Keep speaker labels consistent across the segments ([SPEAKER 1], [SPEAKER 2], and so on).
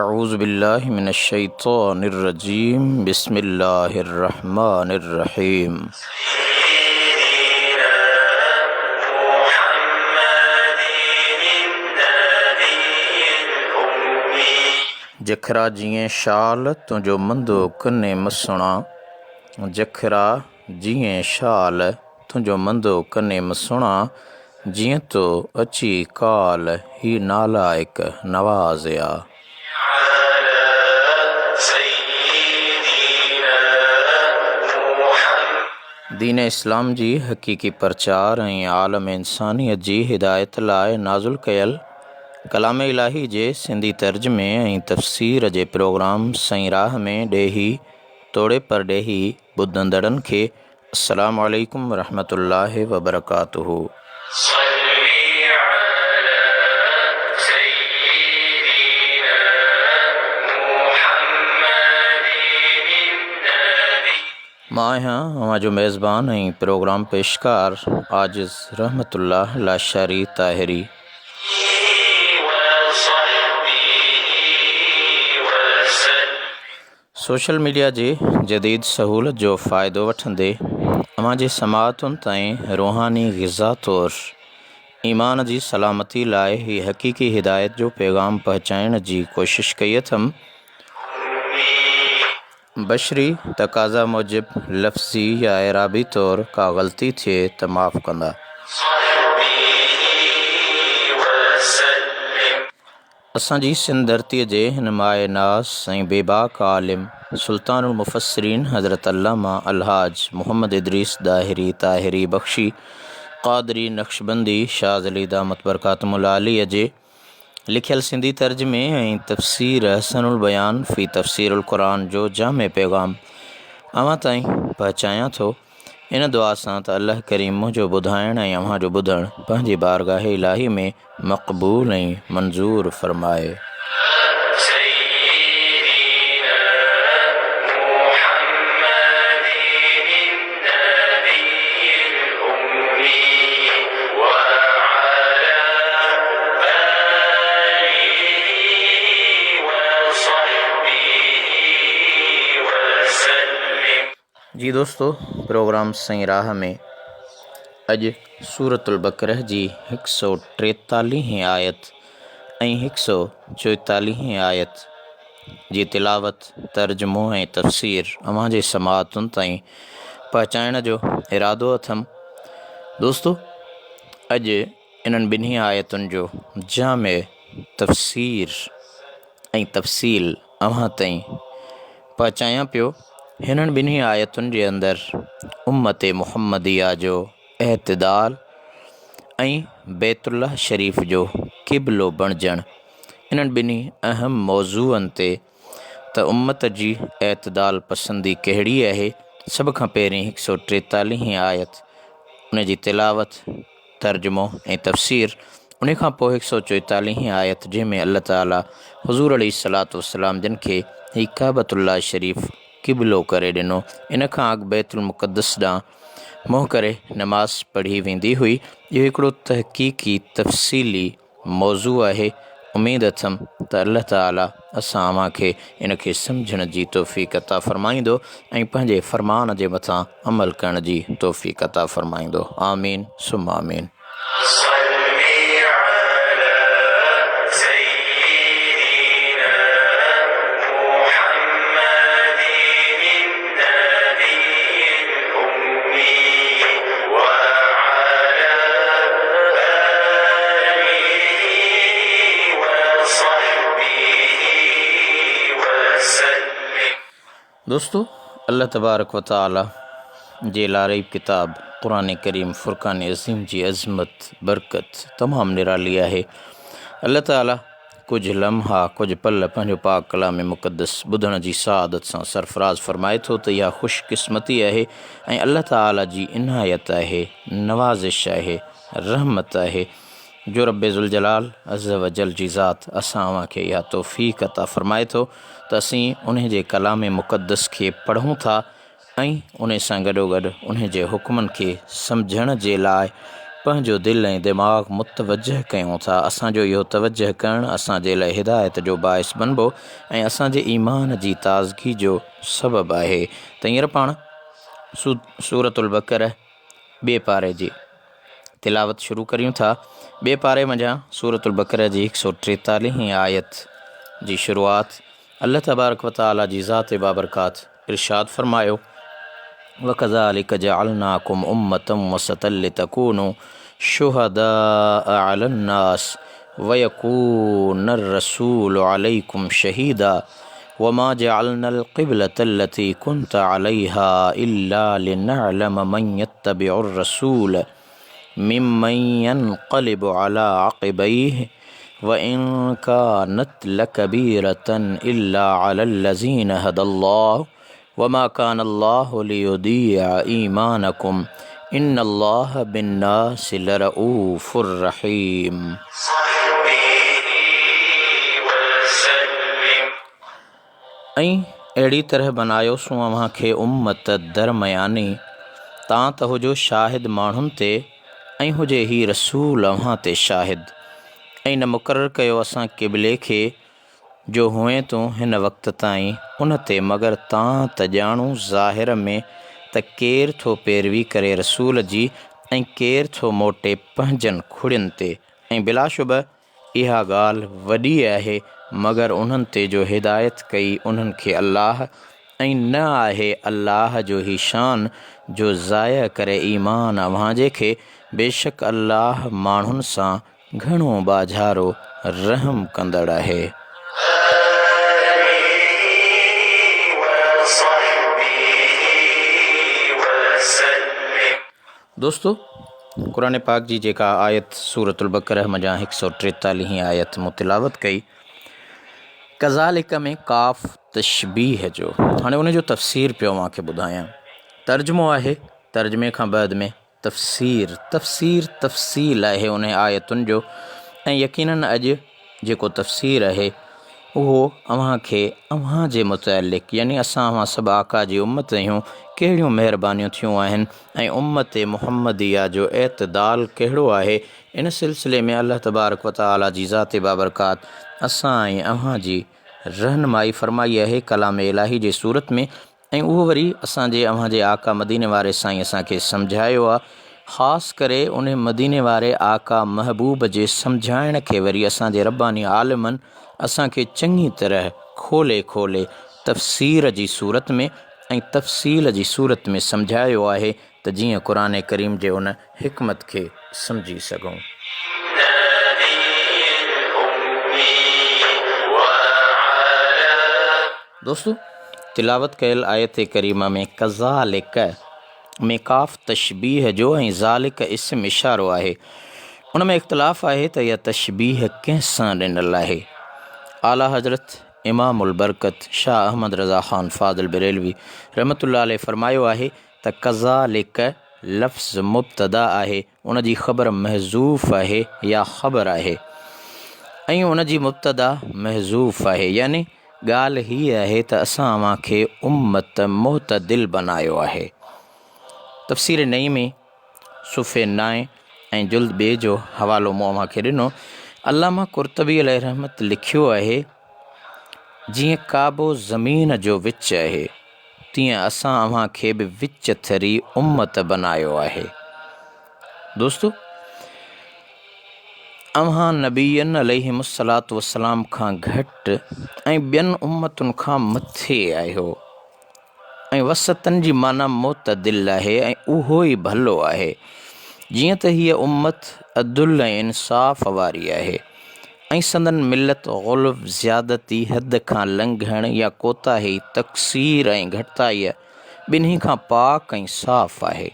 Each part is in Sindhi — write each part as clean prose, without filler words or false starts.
[SPEAKER 1] اعوذ بالله من الشيطان الرجيم بسم الله الرحمن الرحيم. جکرا جيئن شال تنهنجو مندو ڪني مسڻا جکرا جيئن شال تنهنجو مندو ڪني مسڻا جيئن تو اچي ڪال هي نالائق نوازيا. دين اسلام جي حقيقي پرچار ۽ عالم انسانيت جي هدايت لاء نازل ڪيل ڪلام الاهي جي سنڌي ترجمي ۽ تفسير جي پروگرام سئين راهه ۾ ڏيهي توڙي پرڏيهي ٻڌندڙن کي السلام عليڪم ورحمة الله وبرڪاته. مان آهيان اوهان جو ميزبان ۽ پروگرام پيشڪار عاجز رحمت الله لاشاري طاهري. سوشل ميڊيا جي جديد سهولت جو فائدو وٺندي اوهان جي سماعتن تائين روحاني غذا طور ايمان جي سلامتي لاء هي حقيقي هدايت جو پيغام پهچائڻ جي ڪوشش ڪئي اٿم. بشري تقاضا موجب لفظي يا اعرابي طور ڪا غلطي ٿئي ته معاف ڪندا. اسان جي سنڌ ڌرتيء جي هن مايه ناز ۽ بيباڪ عالم سلطان المفسرين حضرت علامه الحاج محمد ادريس ڏاهري طاهري بخشي قادري نقشبندي شاذلي دامت برڪاتهم العاليه جي لکيل سنڌي ترجمي ۽ تفسير احسن البيان في تفسير القرآن جو جامع پيغام اوهان تائين پهچايان ٿو. ان دعا سان ته الله ڪريم منهنجو ٻڌائڻ ۽ اوهان جو ٻڌڻ پنهنجي بارگاهه الاهي ۾ مقبول ۽ منظور فرمائي. جي دوستو پروگرام سئين راهه ۾ اڄ سورة البقره جي هڪ سو ٽيتاليهين آيت ۽ هڪ سو چوئيتاليهين آيت جي تلاوت ترجمو ۽ تفسير اوهان جي سماعتن تائين پهچائڻ جو ارادو اٿم دوستو اڄ انهن ٻنهي آيتن جو جامع تفسير ۽ تفصيل اوهان تائين پهچايان پيو. هنن ٻنهي آيتن جي اندر امت محمديه جو اعتدال ۽ بيت الله شريف جو قبلو بڻجڻ انهن ٻنهي اهم موضوعن تي ته امت جي اعتدال پسندي ڪهڙي آهي سڀ کان پهرين هڪ سو ٽيتاليهين آيت ان جي تلاوت ترجمو ۽ تفسير، انهي کان پوء هڪ سو چوئيتاليهين آيت جنهن ۾ الله تعالي حضور عليه الصلوة والسلام جن کي هي ڪعبة الله شريف قبلو ڪري ڏنو ان کان اڳ بيت المقدس ڏانهن منهن ڪري نماز پڙهي ويندي هئي اهو هڪڙو تحقيقي تفصيلي موضوع آهي اميد اٿم ته الله تعالي اسان اوهان کي ان کي سمجهڻ جي توفيق عطا فرمائيندو ۽ پنهنجي فرمان جي مٿان عمل ڪرڻ جي توفيق عطا فرمائيندو آمين ثم آمين. دوستو الله تبارڪ و تعالي جي لاريب ڪتاب قرآن ڪريم فرقان عظيم جي عظمت برڪت تمام نرالي آهي الله تعالي ڪجهه لمحا، ڪجهه پل پنهنجو پاڪ ڪلام مقدس ٻڌڻ جي سعادت سان سرفراز فرمائي ٿو ته اها خوش قسمتي آهي ۽ الله تعالي جي عنايت آهي، نوازش آهي، رحمت آهي جو رب ذوالجلال عزّوجلّ جي ذات اسان اوهان کي اها توفيق عطا فرمائي ٿو ته اسين انهي جي ڪلام مقدس کي پڙهون ٿا ۽ انهي سان گڏوگڏ انهي جي حڪمن کي سمجهڻ جي لاء پنهنجو دل ۽ دماغ متوجه ڪيون ٿا. اسان جو اهو توجه ڪرڻ اسان جي لاء هدايت جو باعث بنبو ۽ اسان جي ايمان جي تازگي جو سبب آهي ته هينئر پاڻ سورة البقره ٻئي پاري جي تلاوت شروع ڪريون ٿا. ٻئي پاري منجهان سورة البقره جي هڪ سؤ ٽيتاليهين آيت جي شروعات الله تبارڪ و تعالي جي ذات بابرڪات ارشاد فرمايو، وڪذلک جعلناکم امة وسطا لتڪونوا شهداء علي الناس ويڪون الرسول عليڪم شهيدا وما جعلنا القبلة التي كنت عليها الا لنعلم من يتبع الرسول ممن ينقلب على عقبيه وان كانت لڪبيرة الا علي الذين هدي الله وما كان الله ليضيع ايمانكم ان الله بالناس لرؤوف رحيم. ۽ اهڙي طرح بنايوسون اوهان کي امت درمياني، تان ته هجو شاهد ماڻهن تي ۽ هجي هي رسول اوهان تي شاهد. ۽ نه مقرر ڪيو اسان قبلي کي جو هئين تون هن وقت تائين ان تي مگر تان ته ڄاڻون ظاهر ۾ ته ڪير ٿو پيروي ڪري رسول جي ۽ ڪير ٿو موٽي پنهنجن کڙين تي ۽ بلاشبه اها ڳالهه وڏي آهي مگر انهن تي جو هدايت ڪئي انهن کي الله ۽ نه آهي الله جو هي شان جو ضايع ڪري ايمان اوهان جي کي بيشڪ الله ماڻهن سان گهڻو ٻاجهارو رحم ڪندڙ آهي. دوستو! قرآن پاڪ جي جيڪا آيت سورة البقره منجهان هڪ سؤ ٽيتاليهين آيت مون تلاوت ڪئي، ڪذالڪ ۾ ڪاف تشبيهه جو، هاڻي ان جو تفسير پيو اوهان کي ٻڌايان. ترجمو آهي، ترجمي کان بعد ۾ تفسير، تفسير تفصيل آهي انهي آيتن جو ۽ يقيناً اڄ جيڪو تفسير آهي اهو اوهان کي اوهان جي متعلق يعني اسان اوهان سڀ آقا جي امت آهيون ڪهڙيون مهربانيون ٿيون آهن ۽ امت محمديه جو اعتدال ڪهڙو آهي ان سلسلي ۾ الله تبارڪ و تعالي جي ذات بابرڪات اسان ۽ اوهان جي رهنمائي فرمائي آهي ڪلام الاهي جي صورت ۾ ۽ اهو وري اسان جي اوهان جي آقا مديني واري سائين اسان کي سمجهايو آ، خاص ڪري انهي مديني واري آقا محبوب جي سمجهائڻ کي وري اسان جي رباني عالمن اسان کي چڱي طرح کولي کولي تفسير جي صورت ۾ ۽ تفصيل جي صورت ۾ سمجهايو آهي ته جيئن قرآن ڪريم جي ان حڪمت کي سمجهي سگهون. دوستو! تلاوت ڪيل آيت ڪريمه ۾ ڪذالڪ ۾ ڪاف تشبيهه جو ۽ ذالڪ اسم اشارو آهي. ان ۾ اختلاف آهي ته اها تشبيهه ڪنهن سان ڏنل آهي. اعليٰ حضرت امام البرڪت شاهه احمد رضا خان فاضل بريلوي رحمة الله عليه فرمايو آهي ته ڪذالڪ لفظ مبتدا آهي ان جي خبر محذوف آهي يا خبر آهي ۽ ان جي مبتدا محذوف آهي يعني ڳالهه هيء آهي ته اسان اوهان کي امت معتدل بنايو آهي. تفسير نعيمي صفحي نائين ۽ جلد ٻئي جو حوالو مون اوهان کي ڏنو. علامه قرطبي عليه رحمت لکيو آهي، جيئن ڪعبو زمين جو وچ آهي. تيئن اسان اوهان کي به وچ ٿري امت بنايو آهي. دوستو! اوهان نبين عليهم الصلوة والسلام کان گهٽ ۽ ٻين امتن کان مٿي آهيو ۽ وسطن جي معنيٰ معتدل آهي ۽ اهو ئي ڀلو آهي. جيئن ته هيء امت عدل ۽ انصاف واري آهي. ۽ سندن ملت غلو، زيادتي، حد کان لنگهڻ يا ڪوتاهي، تقصير ۽ گهٽتائيء ٻنهي کان پاڪ ۽ صاف آهي.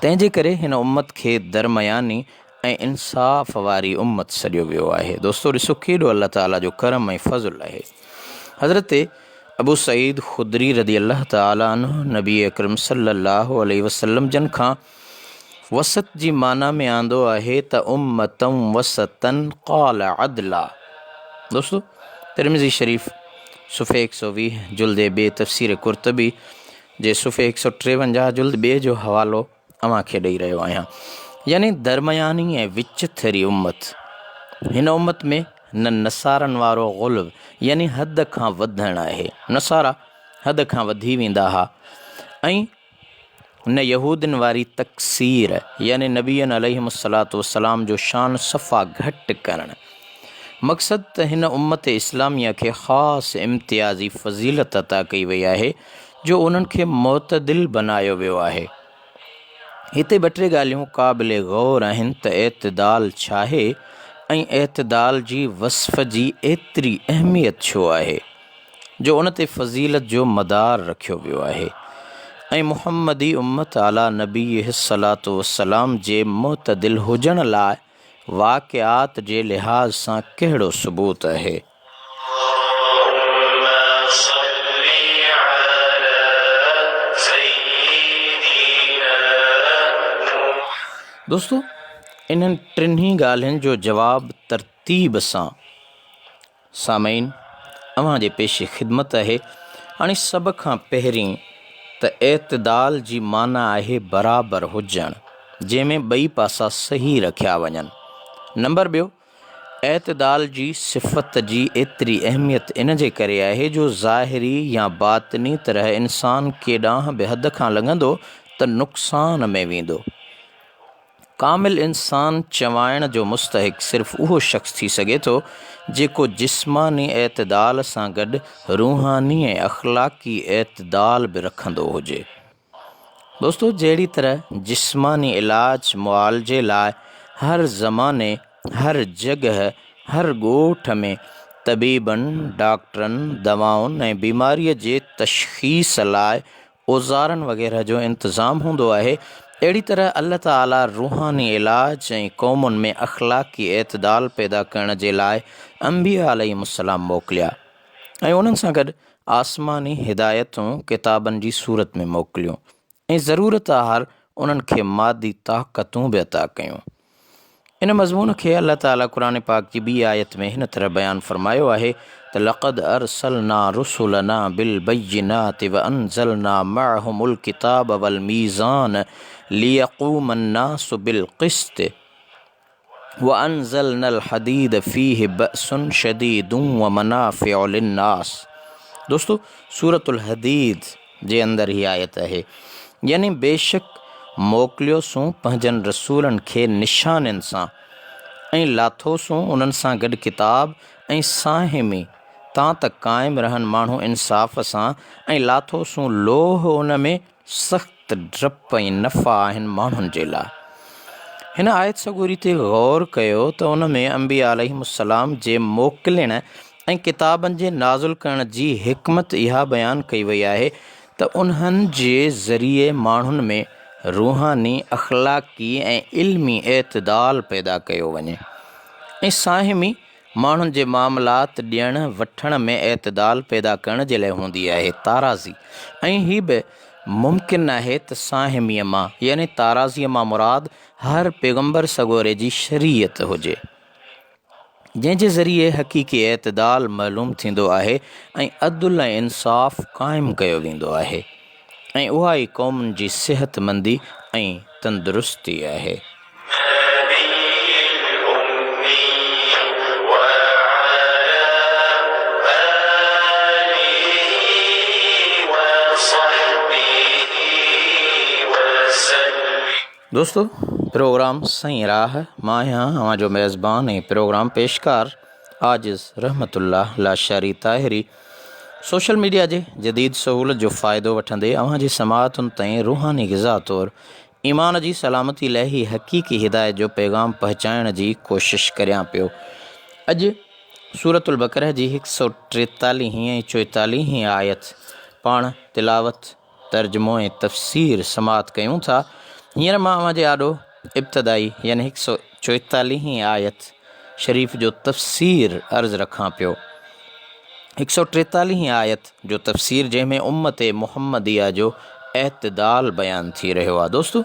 [SPEAKER 1] تنهن جي ڪري هن امت کي درمياني ۽ انصاف واري امت سڏيو ويو آهي. دوستو ڏسو ڪيڏو الله تعاليٰ جو ڪرم ۽ فضل آهي. حضرت ابو سعيد خدري رضي الله تعاليٰ عنه نبي اڪرم صلي الله عليه وسلم جن کان وسط جي معنيٰ ۾ آندو آهي ته امة وسطا قال عدلا. دوستو ترمذي شريف صفحي هڪ سؤ 20 جلد ٻئي تفسير قرطبي جي صفحي هڪ سؤ 53 جلد ٻئي جو حوالو اوهان کي ڏئي رهيو آهيان. يعني درمياني ۽ وچٿري امت. هن امت ۾ نه نصارن وارو غلو يعني حد کان وڌڻ آهي، نصارا حد کان وڌي ويندا ها، ۽ نه يهودين واري تقصير يعني نبين عليهم الصلوة والسلام جو شان صفا گهٽ ڪرڻ. مقصد ته هن امت اسلاميه کي خاص امتيازي فضيلت عطا ڪئي وئي آهي جو انهن کي معتدل بنايو ويو آهي. هتي ٻه ٽي ڳالهيون قابل غور آهن ته اعتدال ڇاهي ۽ اعتدال جي وصف جي ايتري اهميت ڇو آهي جو ان تي فضيلت جو مدار رکيو ويو آهي ۽ محمدي امت عليٰ نبيه الصلوة والسلام جي معتدل هجڻ لاء واقعات جي لحاظ سان ڪهڙو ثبوت آهي؟ دوستو انهن ٽنهي ڳالهين جو جواب ترتيب سان سامعين اوهان جي پيش خدمت آهي. هاڻي سڀ کان پهرين ته اعتدال جي معنيٰ آهي برابر هجڻ جنهن ۾ ٻئي پاسا صحيح رکيا وڃن. نمبر ٻيو اعتدال جي صفت جي ايتري اهميت ان جي ڪري آهي جو ظاهري يا باطني طرح انسان ڪيڏانهن به حد کان لنگهندو ته نقصان ۾ ويندو. ڪامل انسان چوائڻ جو مستحق صرف اهو شخص ٿي سگهي ٿو جيڪو جسماني اعتدال سان گڏ روحاني ۽ اخلاقي اعتدال به رکندو هجي. دوستو جهڙي طرح جسماني علاج معالجي لاء هر زماني، هر جڳهه، هر ڳوٺ ۾ طبيبن، ڊاڪٽرن، دوائن ۽ بيماريء جي تشخيص لاء اوزارن وغيره جو انتظام هوندو آهي، اهڙي طرح الله تعاليٰ روحاني علاج ۽ قومن ۾ اخلاقي اعتدال پيدا ڪرڻ جي لاء انبياء عليهم السلام موڪليا ۽ انهن سان گڏ آسماني هدايتون ڪتابن جي صورت ۾ موڪليون ۽ ضرورت آهر انهن کي مادي طاقتون به عطا ڪيون. ان مضمون کي الله تعاليٰ قرآن پاڪ جي ٻي آيت ۾ هن طرح بيان فرمايو آهي ته لقد ارسلنا رسلنا بالبينات وانزلنا معهم الڪتاب والميزان ليقوم الناس بالقسط وانزلنا الحديد فيه بأس شديد ومنافع للناس دوستو سورة الحديد جي اندر هي آيت آهي يعني بيشڪ موڪليوسون پنهنجن رسولن کي نشانين سان ۽ لاٿوسون انهن سان گڏ ڪتاب ۽ ساهمي تان ته قائم رهن ماڻهو انصاف سان ۽ لاٿوسون لوهه ان ۾ سخت ڊپ ۽ نفع آهن ماڻهن جي لاء. هن آيت سڳوري تي غور ڪيو ته ان ۾ انبياء عليهم السلام جي موڪلڻ ۽ ڪتابن جي نازل ڪرڻ جي حڪمت اها بيان ڪئي وئي آهي ته انهن جي ذريعي ماڻهن ۾ روحاني، اخلاقي ۽ علمي اعتدال پيدا ڪيو وڃي ۽ ساهمي ماڻهن جي معاملات ڏيڻ وٺڻ ۾ اعتدال پيدا ڪرڻ جي لاء هوندي آهي، تارازي، ۽ هي به ممڪن ناهي ته ساهميء مان يعني تارازيء مان مراد هر پيغمبر سڳوري جي شريعت هجي، جنهن جي ذريعي حقيقي اعتدال معلوم ٿيندو آهي ۽ عدل ۽ انصاف قائم ڪيو ويندو آهي ۽ اها ئي قومن جي صحتمندي ۽ تندرستي آهي. دوستو پروگرام سائين راهه مان آهيان اوهان جو ميزبان ۽ پروگرام پيشڪار عاجز رحمت الله لاشاري طاهري سوشل ميڊيا جي جديد سهولت جو فائدو وٺندي اوهان جي سماعتن تائين روحاني غذا طور ايمان جي سلامتي لئه هي حقيقي هدايت جو پيغام پهچائڻ جي ڪوشش ڪريان پيو. اڄ سورة البقره جي هڪ سئو ٽيتاليهين ۽ چوئيتاليهين آيت پاڻ تلاوت، ترجمو ۽ تفسير سماعت ڪيون ٿا. هينئر مان اوهان جي آڏو ابتدائي يعني هڪ سئو چوئيتاليهين آيت شريف جو تفسير عرض رکان پيو. هڪ سئو ٽيتاليهين آيت جو تفسير جنهن ۾ امت محمديه جو اعتدال بيان ٿي رهيو آهي. دوستو!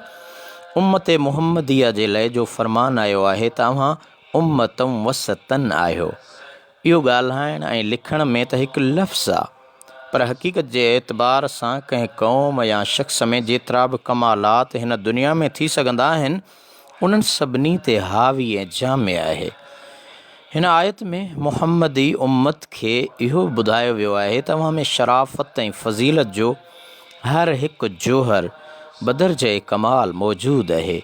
[SPEAKER 1] امت محمديه جي لئه جو فرمان آيو آهي ته اوهان امة وسطا آهيو. اهو ڳالهائڻ ۽ لکڻ ۾ ته هڪ لفظ آ پر حقيقت جي اعتبار سان ڪنهن قوم يا شخص ۾ جيترا به ڪمالات هن دنيا ۾ ٿي سگهندا آهن، انهن سڀني تي حاوي ۽ جامع آهي. هن آيت ۾ محمدي امت کي اهو به ٻڌايو ويو آهي ته اوهان ۾ شرافت ۽ فضيلت جو هر هڪ جوهر بدرجه ڪمال موجود اهي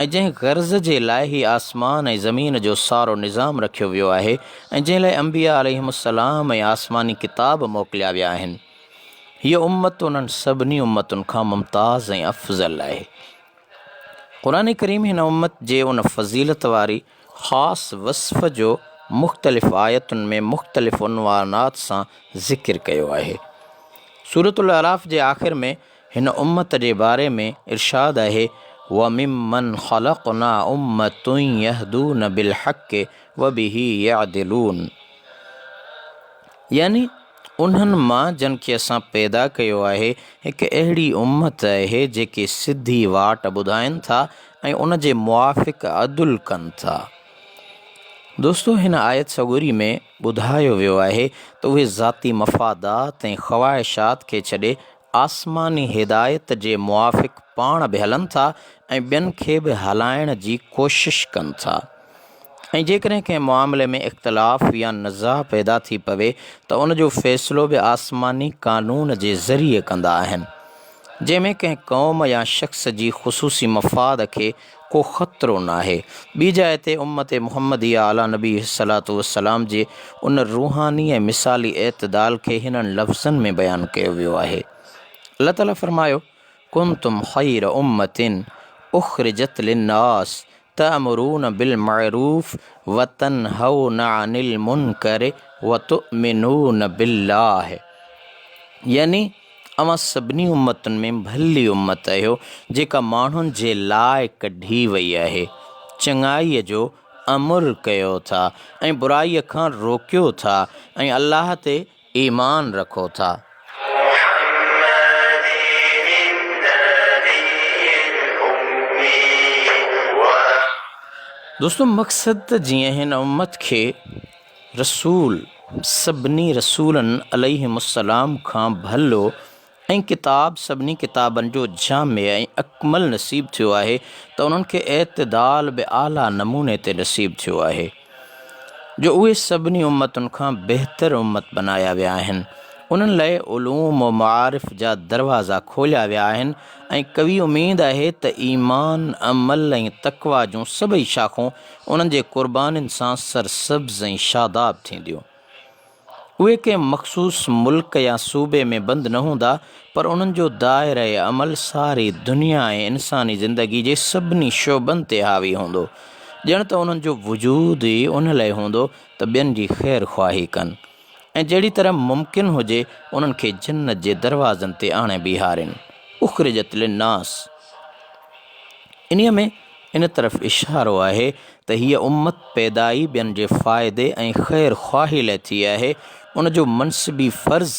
[SPEAKER 1] ۽ جنهن غرض جي لاء هي آسمان ۽ زمين جو سارو نظام رکيو ويو آهي ۽ جنهن لاء انبياء عليهم السلام ۽ آسماني ڪتاب موڪليا ويا آهن، هيء امت انهن سڀني امتن کان ممتاز ۽ افضل آهي. قرآن ڪريم هن امت جي ان فضيلت واري خاص وصف جو مختلف آيتن ۾ مختلف عنوانات سان ذڪر ڪيو آهي. سورة الاعراف جي آخر ۾ هن امت جي باري ۾ ارشاد آهي، وممن خلقنا امة يهدون بالحق وبه يعدلون يعني انهن مان جن کي اسان پيدا ڪيو آهي، هڪ اهڙي امت آهي جيڪي سڌي واٽ ٻڌائين ٿا ۽ ان جي موافق عدل ڪن ٿا. دوستو هن آيت سڳوري ۾ ٻڌايو ويو آهي ته اهي ذاتي مفادات ۽ خواهشات کي ڇڏي آسماني هدايت جي موافق پاڻ به هلن ٿا ۽ ٻين کي به هلائڻ جي ڪوشش ڪن ٿا. ۽ جيڪڏهن ڪنهن معاملي ۾ اختلاف يا نزاع پيدا ٿي پوي ته ان جو فيصلو به آسماني قانون جي ذريعي ڪندا آهن، جنهن ۾ ڪنهن قوم يا شخص جي خصوصي مفاد کي ڪو خطرو ناهي. ٻي جاء تي امت محمديه عليٰ نبيه الصلوة والسلام جي ان روحاني ۽ مثالي اعتدال کي هنن لفظن ۾ بيان ڪيو ويو آهي. الله تعاليٰ فرمايو، ڪنتم خير امة اخرجت للناس تأمرون بالمعروف وتنهون عن المنڪر وتؤمنون بالله يعني اوهان سڀني امتن ۾ ڀلي امت آهيو جيڪا ماڻهن جي لاء ڪڍي وئي آهي، چڱائيء جو امر ڪيو ٿا ۽ برائيء کان روڪيو ٿا ۽ الله تي ايمان رکو ٿا. دوستو مقصد ته جيئن هن امت کي رسول سڀني رسولن عليهم السلام کان ڀلو ۽ ڪتاب سڀني ڪتابن جو جامع ۽ اڪمل نصيب ٿيو آهي ته انهن کي اعتدال به اعليٰ نموني تي نصيب ٿيو آهي جو اهي سڀني امتن کان بهتر امت بنايا ويا آهن انهن لاء علوم و معارف جا دروازا کوليا ويا آهن ۽ قوي اميد آهي ته ايمان، عمل ۽ تقويٰ جون سڀئي شاخون انهن جي قربانين سان سرسبز ۽ شاداب ٿينديون. اهي ڪنهن مخصوص ملڪ يا صوبي ۾ بند نه هوندا پر انهن جو دائره عمل ساري دنيا ۽ انساني زندگي جي سڀني شعبن تي حاوي هوندو. ڄڻ ته انهن جو وجود ئي ان لاء هوندو ته ٻين جي خير خواهي ڪن ۽ جهڙي طرح ممڪن هجي انهن کي جنت جي دروازن تي آڻي بيهارين. اخرجت للناس انهيء ۾ ان طرف اشارو آهي ته هيء امت پيدا ئي ٻين جي فائدي ۽ خير خواهي لاء ٿي آهي، ان جو منصبي فرض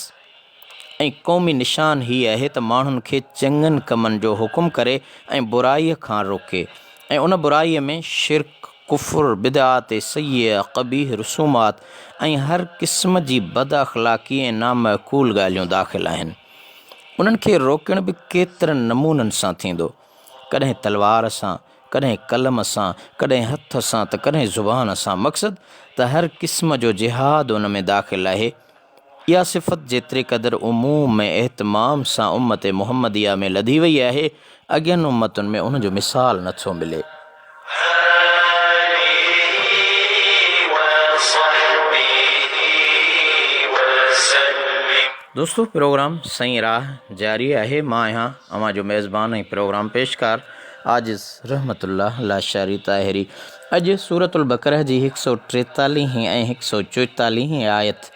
[SPEAKER 1] ۽ قومي نشان هي آهي ته ماڻهن کي چڱن ڪمن جو حڪم ڪري ۽ برائيء کان روڪي ۽ ان برائيء ۾ شرڪ، ڪفر، بدعات سيئه، قبيح رسومات ۽ هر قسم جي بداخلاقي ۽ نامعقول ڳالهيون داخل آهن. انهن کي روڪڻ به ڪيترن نمونن سان ٿيندو. ڪڏهن تلوار سان، ڪڏهن قلم سان، ڪڏهن هٿ سان ته ڪڏهن زبان سان، مقصد ته هر قسم جو جهاد ان ۾ داخل آهي. اها صفت جيتري قدر عموم ۽ اهتمام سان امت محمديه ۾ لڌي وئي آهي، اڳين امتن ۾ ان جو مثال نه ٿو ملي. دوستو پروگرام سئين راهه جاري آهي مان آهيان اوهان جو ميزبان ۽ پروگرام پيشڪار عاجز رحمت الله لاشاري طاهري اڄ سورة البقره جي هڪ سئو ٽيتاليهين ۽ هڪ سئو چوئيتاليهين آيت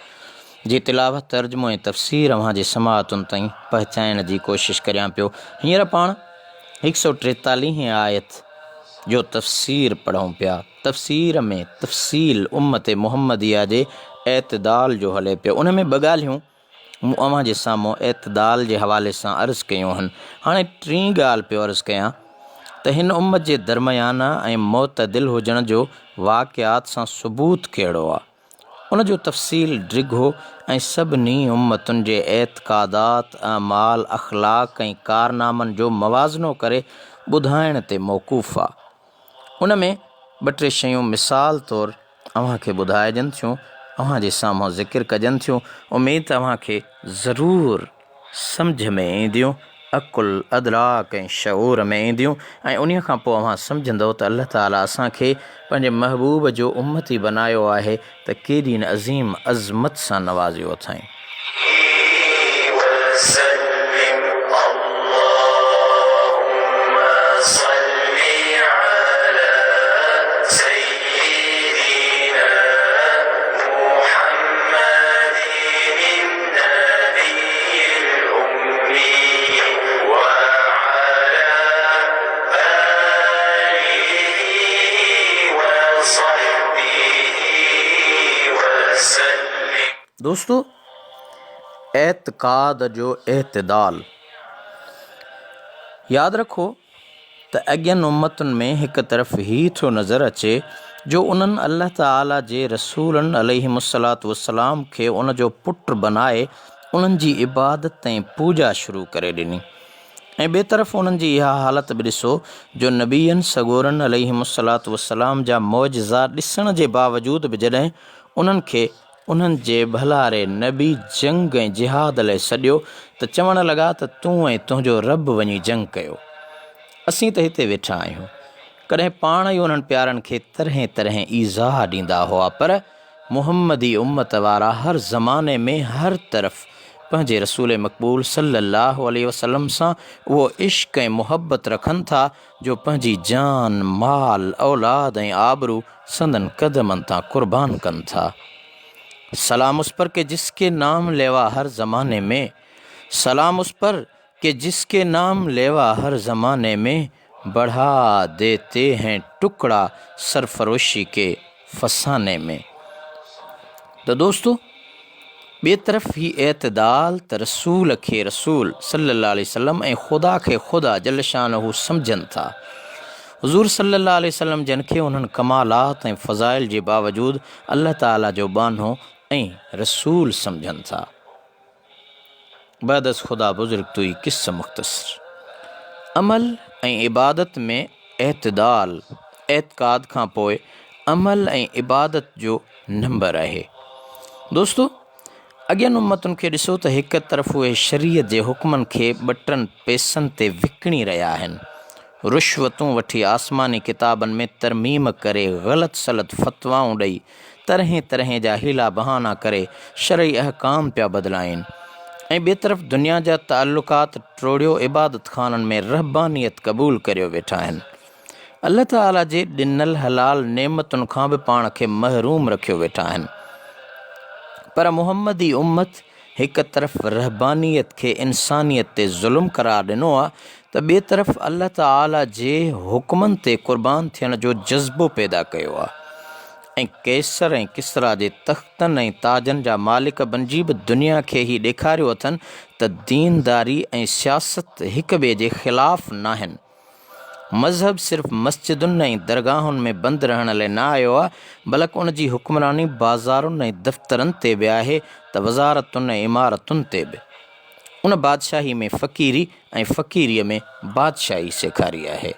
[SPEAKER 1] جي تلاوت ترجمو ۽ تفسير اوهان جي سماعتن تائين پهچائڻ جي ڪوشش ڪريان پيو هينئر پاڻ هڪ سئو ٽيتاليهين آيت جو تفسير پڙهون پيا. تفسير ۾ تفصيل امت محمديه جي اعتدال جو هلي پيو. ان ۾ ٻه ڳالهيون مون اوهان جي سامهون اعتدال جي حوالي سان عرض ڪيون هن. هاڻي ٽين ڳالهه پيو عرض ڪيان ته هن امت جي درميانه ۽ معتدل هجڻ جو واقعات سان ثبوت ڪهڙو آ؟ ان جو تفصيل ڊگهو ۽ سڀني امتن جي اعتقادات، اعمال، اخلاق ۽ ڪارنامن جو موازنو ڪري ٻڌائڻ تي موقوف آ. ان ۾ ٻه ٽي شيون مثال طور اوهان کي ٻڌائجن ٿيون، اوهان جي سامهون ذڪر ڪجن ٿيون، اميد ته اوهان کي ضرور سمجهه ۾ اينديون، عقل، ادراڪ ۽ شعور ۾ اينديون ۽ انهيء کان پوء اوهان سمجهندؤ ته الله تعاليٰ اسان کي پنهنجي محبوب جو امتي بنايو آهي ته ڪيڏي نه عظيم عظمت سان نوازيو اٿائين.
[SPEAKER 2] وسلم اللهم صل علي سيدنا محمد النبي الأمي وعلي آله وصحبه وسلم.
[SPEAKER 1] دوستو! اعتقاد جو اعتدال. ياد رکو ته اڳين امتن ۾ هڪ طرف هي ٿو نظر اچي جو انهن الله تعالي جي رسولن عليهم الصلوة والسلام کي ان جو پٽ بنائي انهن جي عبادت ۽ پوڄا شروع ڪري ڏني ۽ ٻئي طرف انهن جي اها حالت به ڏسو جو نبين سڳورن عليهم الصلوة والسلام جا معجزا ڏسڻ جي باوجود به جڏهن انهن کي انهن جي ڀلاري نبي جنگ ۽ جهاد لئه سڏيو ته چوڻ لڳا ته تون ۽ تنهنجو رب وڃي جنگ ڪيو. اسين ته هتي ويٺا آهيون. ڪڏهن پاڻ ئي انهن پيارن کي طرحين طرحين ايذاء ڏيندا هئا پر محمدي امت وارا هر زماني ۾ هر طرف پنهنجي رسول مقبول صلي الله عليه وسلم سان اهو عشق ۽ محبت رکن ٿا جو پنهنجي جان، مال، اولاد ۽ آبرو سندن قدمن تان قربان ڪن ٿا. سلام اس پر ڪه جس ڪي نام ليوا هر زماني ۾، سلام اس پر ڪه جس ڪي نام ليوا هر زماني ۾، بڙها ديتي هين ٽڪڙا سرفروشي ڪي فساني ۾. ته دوستو! ٻئي طرف هي اعتدال ته رسول کي رسول صلي الله عليه وسلم ۽ خدا کي خدا جل شانه سمجهن ٿا. حضور صلي الله عليه وسلم جن کي انهن ڪمالات ۽ فضائل جي باوجود الله تعالي جو ٻانهو ۽ رسول سمجهن ٿا. بعد از خدا بزرگ توئي قصه مختصر. عمل ۽ عبادت ۾ اعتدال، اعتقاد کان پوء عمل ۽ عبادت جو نمبر آهي. دوستو! اڳين امتن کي ڏسو ته هڪ طرف اهي شريعت جي حڪمن کي ٻه ٽن پئسن تي وڪڻي رهيا آهن. رشوتون وٺي آسماني ڪتابن ۾ ترميم ڪري غلط سلط فتوائون ڏئي طرحين طرحين جا حيلا بهانا ڪري شرعي احڪام پيا بدلائين ۽ ٻئي طرف دنيا جا تعلقات ٽوڙيو عبادت خانن ۾ رهبانيت قبول ڪريو ويٺا آهن. الله تعاليٰ جي ڏنل حلال نعمتن کان به پاڻ کي محروم رکيو ويٺا آهن. پر محمدي امت هڪ طرف رهبانيت کي انسانيت تي ظلم قرار ڏنو آ ته ٻئي طرف الله تعاليٰ جي حڪمن تي قربان ٿيڻ جو جذبو پيدا ڪيو آ ۽ قيصر ۽ ڪسريٰ جي تختن ۽ تاجن جا مالڪ بنجي به دنيا کي هي ڏيکاريو اٿن ته دينداري ۽ سياست هڪ ٻئي جي خلاف ناهن. مذهب صرف مسجدن ۽ درگاهن ۾ بند رهڻ لئه نه آيو آ، بلڪ ان جي حڪمراني بازارن ۽ دفترن تي به آهي ته وزارتن ۽ عمارتن تي به. ان بادشاهي ۾ فقيري ۽ فقيريء ۾ بادشاهي سيکاري آهي.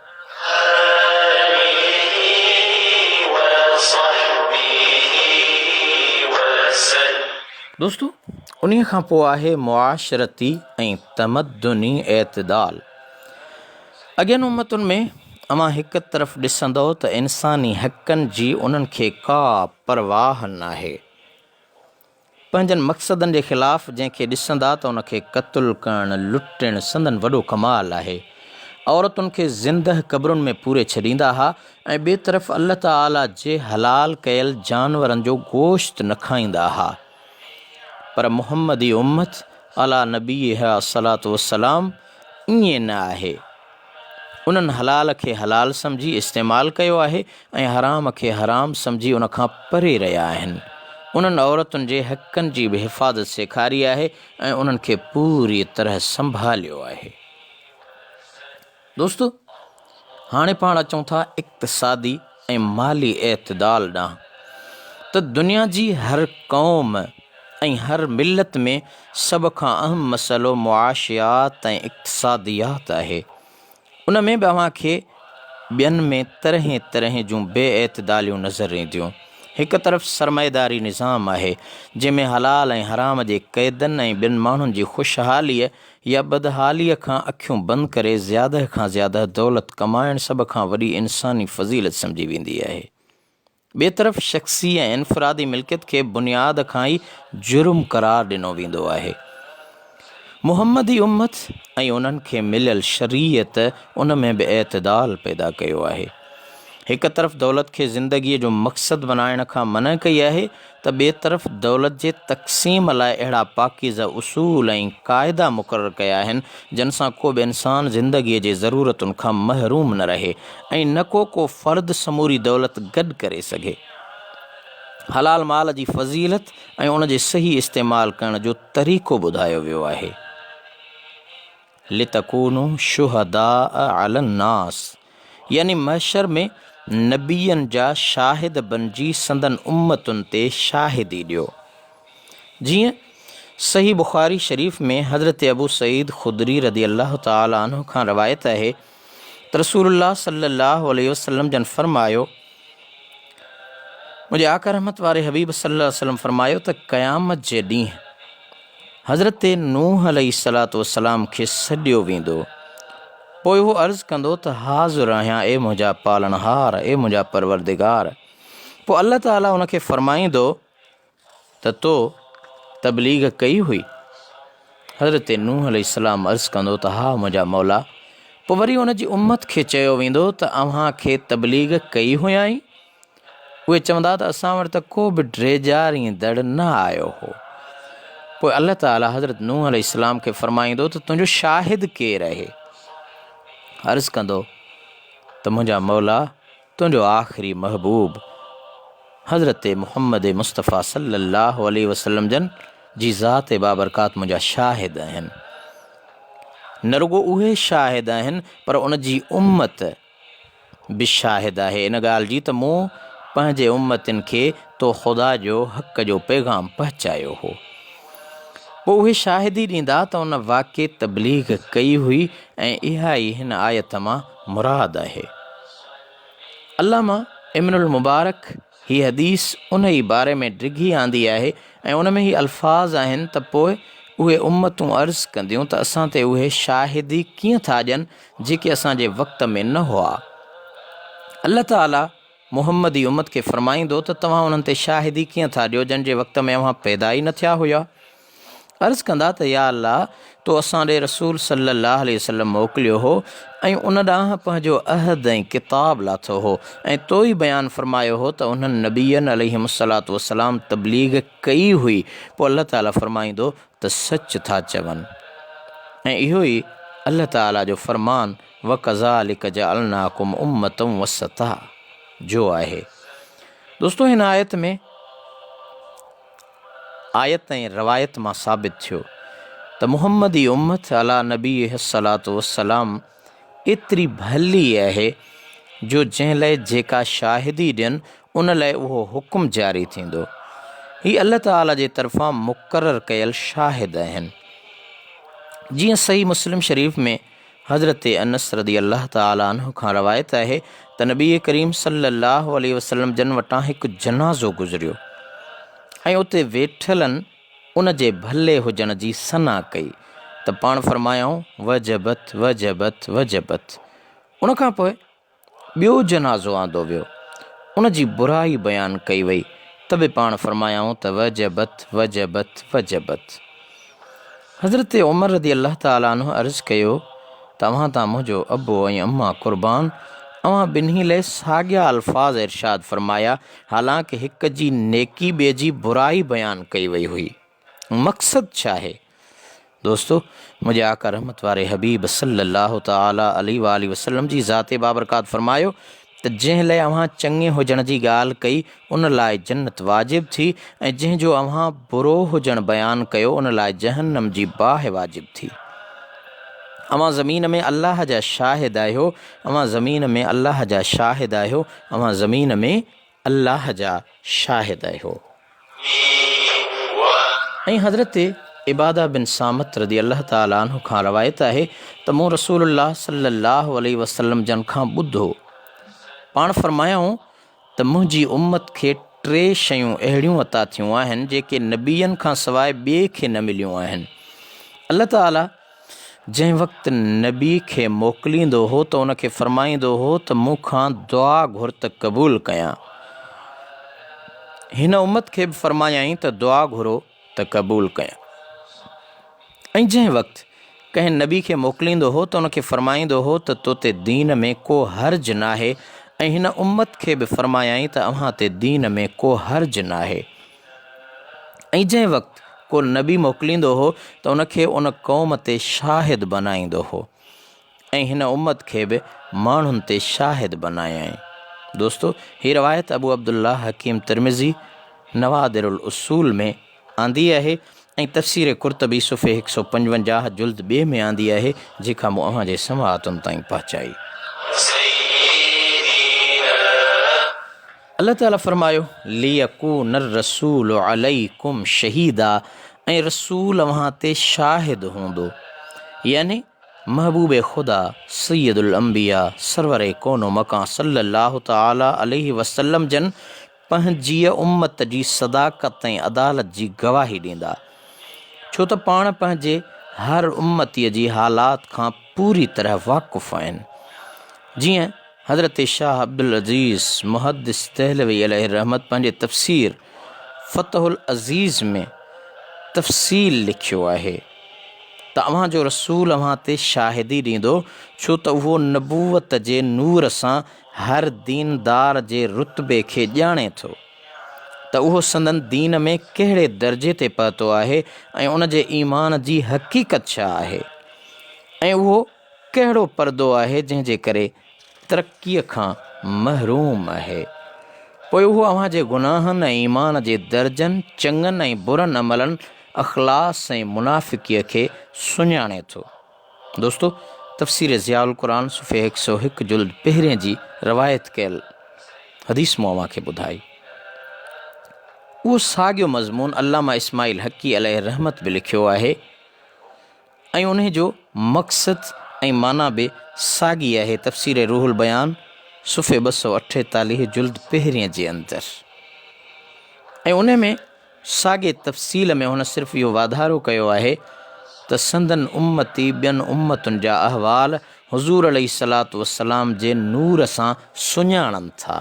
[SPEAKER 1] دوستو! انهيء کان پوء آهي معاشرتي ۽ تمدني اعتدال. اڳين امتن ۾ اوهان هڪ طرف ڏسندؤ ته انساني حقن جي انهن کي ڪا پرواهه ناهي. پنهنجن مقصدن جي خلاف جنهن کي ڏسندا ته ان کي قتل ڪرڻ، لٽڻ سندن وڏو ڪمال آهي. عورتن کي زندهه قبرن ۾ پوري ڇڏيندا ها ۽ ٻئي طرف الله تعاليٰ جي حلال ڪيل جانورن جو گوشت نه کائيندا ها. پر محمدي امت عليٰ نبيها الصلوة والسلام ائين نه آهي. انهن حلال کي حلال سمجهي استعمال ڪيو آهي ۽ حرام کي حرام سمجهي ان کان پري رهيا آهن. انهن عورتن جي حقن جي به حفاظت سيکاري آهي ۽ انهن کي پوريء طرح سنڀاليو آهي. دوستو! هاڻي پاڻ اچون ٿا اقتصادي ۽ مالي اعتدال ڏانهن ته دنيا جي هر قوم ۽ هر ملت ۾ سڀ کان اهم مسئلو معاشيات ۽ اقتصاديات آهي. ان ۾ به اوهان کي ٻين ۾ طرحين طرحين جون بي اعتداليون نظر اينديون. هڪ طرف سرمائيداري نظام آهي، جنهن ۾ حلال ۽ حرام جي قيدن ۽ ٻين ماڻهن جي خوشحاليء يا بدحاليء کان اکيون بند ڪري زياده کان زياده دولت ڪمائڻ سڀ کان وڏي انساني فضيلت سمجهي ويندي آهي. ٻئي طرف شخصي ۽ انفرادي ملڪيت کي بنياد کان ئي جرم قرار ڏنو ويندو آهي. محمدي امت ۽ انهن کي مليل شريعت ان ۾ به اعتدال پيدا ڪيو آهي. هڪ طرف دولت کي زندگيء جو مقصد بنائڻ کان منع ڪئي آهي ته ٻئي طرف دولت جي تقسيم لاء اهڙا پاڪيزه اصول ۽ قاعدا مقرر ڪيا آهن جن سان ڪو به انسان زندگيء جي ضرورتن کان محروم نه رهي ۽ نه ڪو ڪو فرد سموري دولت گڏ ڪري سگهي. حلال مال جي فضيلت ۽ ان جي صحيح استعمال ڪرڻ جو طريقو ٻڌايو ويو آهي. لتڪونوا شهداء علي الناس يعني محشر ۾ نبين جا شاهد بنجي سندن امتن تي شاهدي ڏيو. جيئن صحيح بخاري شريف ۾ حضرت ابو سعيد خدري رضي الله تعالٰي عنه کان روايت آهي ته رسول الله صلي الله عليه وسلم جن فرمايو، منهنجي آقا رحمت واري حبيب صلي الله عليه وسلم فرمايو ته قيامت جي ڏينهن حضرت نوح عليه الصلوة والسلام کي سڏيو ويندو پوء هو عرض ڪندو ته حاضر آهيان اي منهنجا پالڻهار اي منهنجا پروردگار پوء الله تعالي ان کي فرمائيندو ته تو تبليغ ڪئي هئي؟ حضرت نوح عليه السلام عرض ڪندو ته ها منهنجا مولا. پوء وري ان جي امت کي چيو ويندو ته اوهان کي تبليغ ڪئي هيائين؟ اهي چوندا ته اسان وٽ ته ڪو به ڊيڄاريندڙ نه آيو هو. پوء الله تعاليٰ حضرت نوح عليه السلام کي فرمائيندو ته تنهنجو شاهد ڪير آهي؟ عرض ڪندو ته منهنجا مولا تنهنجو آخري محبوب حضرت محمد مصطفيٰ صلّي اللّٰه عليه وسلّم جن جي ذات بابرڪات منهنجا شاهد آهن. نه رڳو اهي شاهد آهن پر ان جي امت به شاهد آهي ان ڳالهه جي ته مون پنهنجي امتين کي تو خدا جو حق جو پيغام پهچايو هو. پوء اهي شاهدي ڏيندا ته ان واقعي تبليغ ڪئي هئي ۽ اها ئي هن آيت مان مراد آهي. علامه ابن المبارڪ هي حديث انهي باري ۾ ڊگهي آندي آهي ۽ ان ۾ هي الفاظ آهن ته پوء اهي امتون عرض ڪنديون ته اسان تي اهي شاهدي ڪيئن ٿا ڏين جيڪي اسان جي وقت ۾ نه هئا. الله تعالي محمدي امت کي فرمائيندو ته توهان انهن تي شاهدي ڪيئن ٿا ڏيو جن جي وقت ۾ اوهان پيدا ئي نه ٿيا هيا. عرض ڪندا ته يا الله! تو اسان ڏي رسول صلّي الله عليه وسلّم موڪليو هو ۽ ان ڏانهن پنهنجو عهد ۽ ڪتاب لاٿو هو ۽ تو ئي بيان فرمايو هو ته انهن نبين عليهم الصلوة والسلام تبليغ ڪئي هئي پوء الله تعاليٰ فرمائيندو ته سچ ٿا چون ۽ اهو ئي الله تعاليٰ جو فرمان وڪذالڪ جعلناڪم امة وسطا جو آهي. دوستو هن آيت ۾. آيت ۽ روايت مان ثابت ٿيو ته محمدي امت عليٰ نبيه الصلوة والسلام ايتري ڀلي آهي جو جنهن لاء جيڪا شاهدي ڏين ان لاء اهو حڪم جاري ٿيندو. هي الله تعاليٰ جي طرفان مقرر ڪيل شاهد آهن. جيئن صحيح مسلم شريف ۾ حضرت انس رضي الله تعالٰي عنه کان روايت آهي ته نبي ڪريم صلي الله عليه وسلم جن وٽان هڪ جنازو گذريو ۽ اتي ويٺلن ان جي ڀلي هجڻ جي ثنا ڪئي ته پاڻ فرمايائون وجبت وجبت وجبت ان کان پوء ٻيو جنازو آندو ويو، ان جي برائي بيان ڪئي وئي ته به پاڻ فرمايائون ته وجبت وجبت وجبت. حضرت عمر رضي الله تعالٰي عنه عرض ڪيو ته اوهان تان منهنجو ابو ۽ امان قربان، اوهان ٻنهي لئه ساڳيا الفاظ ارشاد فرمايا، حالانڪ هڪ جي نيڪي ٻئي جي برائي بيان ڪئي وئي هئي. مقصد ڇا آهي؟ دوستو! منهنجي آقا رحمت واري حبيب صلّي الله تعالٰي عليه واٰله وسلّم جي ذات بابرڪات فرمايو ته جنهن لئه اوهان چڱي هجڻ جي ڳالهه ڪئي ان لاء جنت واجب ٿي ۽ جنهن جو اوهان برو هجڻ بيان ڪيو ان لاء جهنم جي باهه واجب ٿي. اوهان زمين ۾ الله جا شاهد آهيو، اوهان زمين ۾ الله جا شاهد آهيو، اوهان زمين ۾ الله جا شاهد آهيو. ۽ حضرت عباده بن صامت رضي الله تعالٰي عنه کان روايت آهي ته مون رسول الله صلي الله عليه وسلم جن کان ٻڌو. پاڻ فرمايائون ته منهنجي امت کي ٽي شيون اهڙيون عطا ٿيون آهن جيڪي نبين کان سواء ٻئي کي نه مليون آهن. الله تعاليٰ جنهن وقت نبي کي موڪليندو هو ته ان کي فرمائيندو هو ته مون کان دعا گهر ته قبول ڪيان. هن امت کي به فرمايائين ته دعا گهرو ته قبول ڪيان. ۽ جنهن وقت ڪنهن نبي کي موڪليندو هو ته ان کي فرمائيندو هو ته تو تي دين ۾ ڪو حرج ناهي ۽ هن امت کي به فرمايائين ته اوهان تي دين ۾ ڪو حرج ناهي. ۽ جنهن وقت ڪو نبي موڪليندو هو ته ان کي ان قوم تي شاهد بنائيندو هو. ۽ هن امت کي به ماڻهن تي شاهد بنايائين. دوستو! هي روايت ابو عبدالله حڪيم ترمذي نوادر الاصول ۾ آندي آهي ۽ تفسير قرطبي صفحي 155 جلد ٻئي ۾ آندي آهي، جيڪا مون اوهان جي سماعتن تائين پهچائي. الله تعالي فرمايو، ليڪون الرسول عليڪم شهيدا ۽ رسول اوهان تي شاهد هوندو يعني محبوب خدا سيد الانبياء سرور ڪون و مڪان صلّي الله تعالٰي عليه وسلّم جن پنهنجيء امّت جي صداقت ۽ عدالت جي گواهي ڏيندا، ڇو ته پاڻ پنهنجي هر امّتيء جي حالات کان پوري طرح واقف آهن. جيئن حضرت شاهه عبدالعزيز محدث دهلوي عليه الرحمت پنهنجي تفسير فتح العزيز ۾ تفصيل لکيو آهي ته اوهان جو رسول اوهان تي شاهدي ڏيندو ڇو ته اهو نبوت جي نور سان هر ديندار جي رتبي کي ڄاڻي ٿو ته اهو سندن دين ۾ ڪهڙي درجي تي پهتو آهي ۽ ان جي ايمان جي حقيقت ڇا آهي ۽ اهو ڪهڙو پردو آهي جنهن جي ڪري ترقيء کان محروم آهي. پوء اهو اوهان جي گناهن ۽ ايمان جي درجن، چڱن ۽ برن عملن، اخلاص ۽ منافقيء کي سڃاڻي ٿو. دوستو! تفسير ضياء القرآن صفحي 101 جلد پهرين جي روايت ڪيل حديث مون اوهان کي ٻڌائي. اهو ساڳيو مضمون علامه اسماعيل حقي عليه الرحمت به لکيو آهي. ۽ انهي جو مقصد ۽ معنيٰ به ساڳي آهي تفسير روح البيان صفحي 248 جلد پهرين جي اندر ۽ انهي ۾ ساڳي تفصيل ۾ هن صرف اهو واڌارو ڪيو آهي ته سندن امتي ٻين امتن جا احوال حضور عليه الصلوة والسلام جي نور سان سڃاڻن ٿا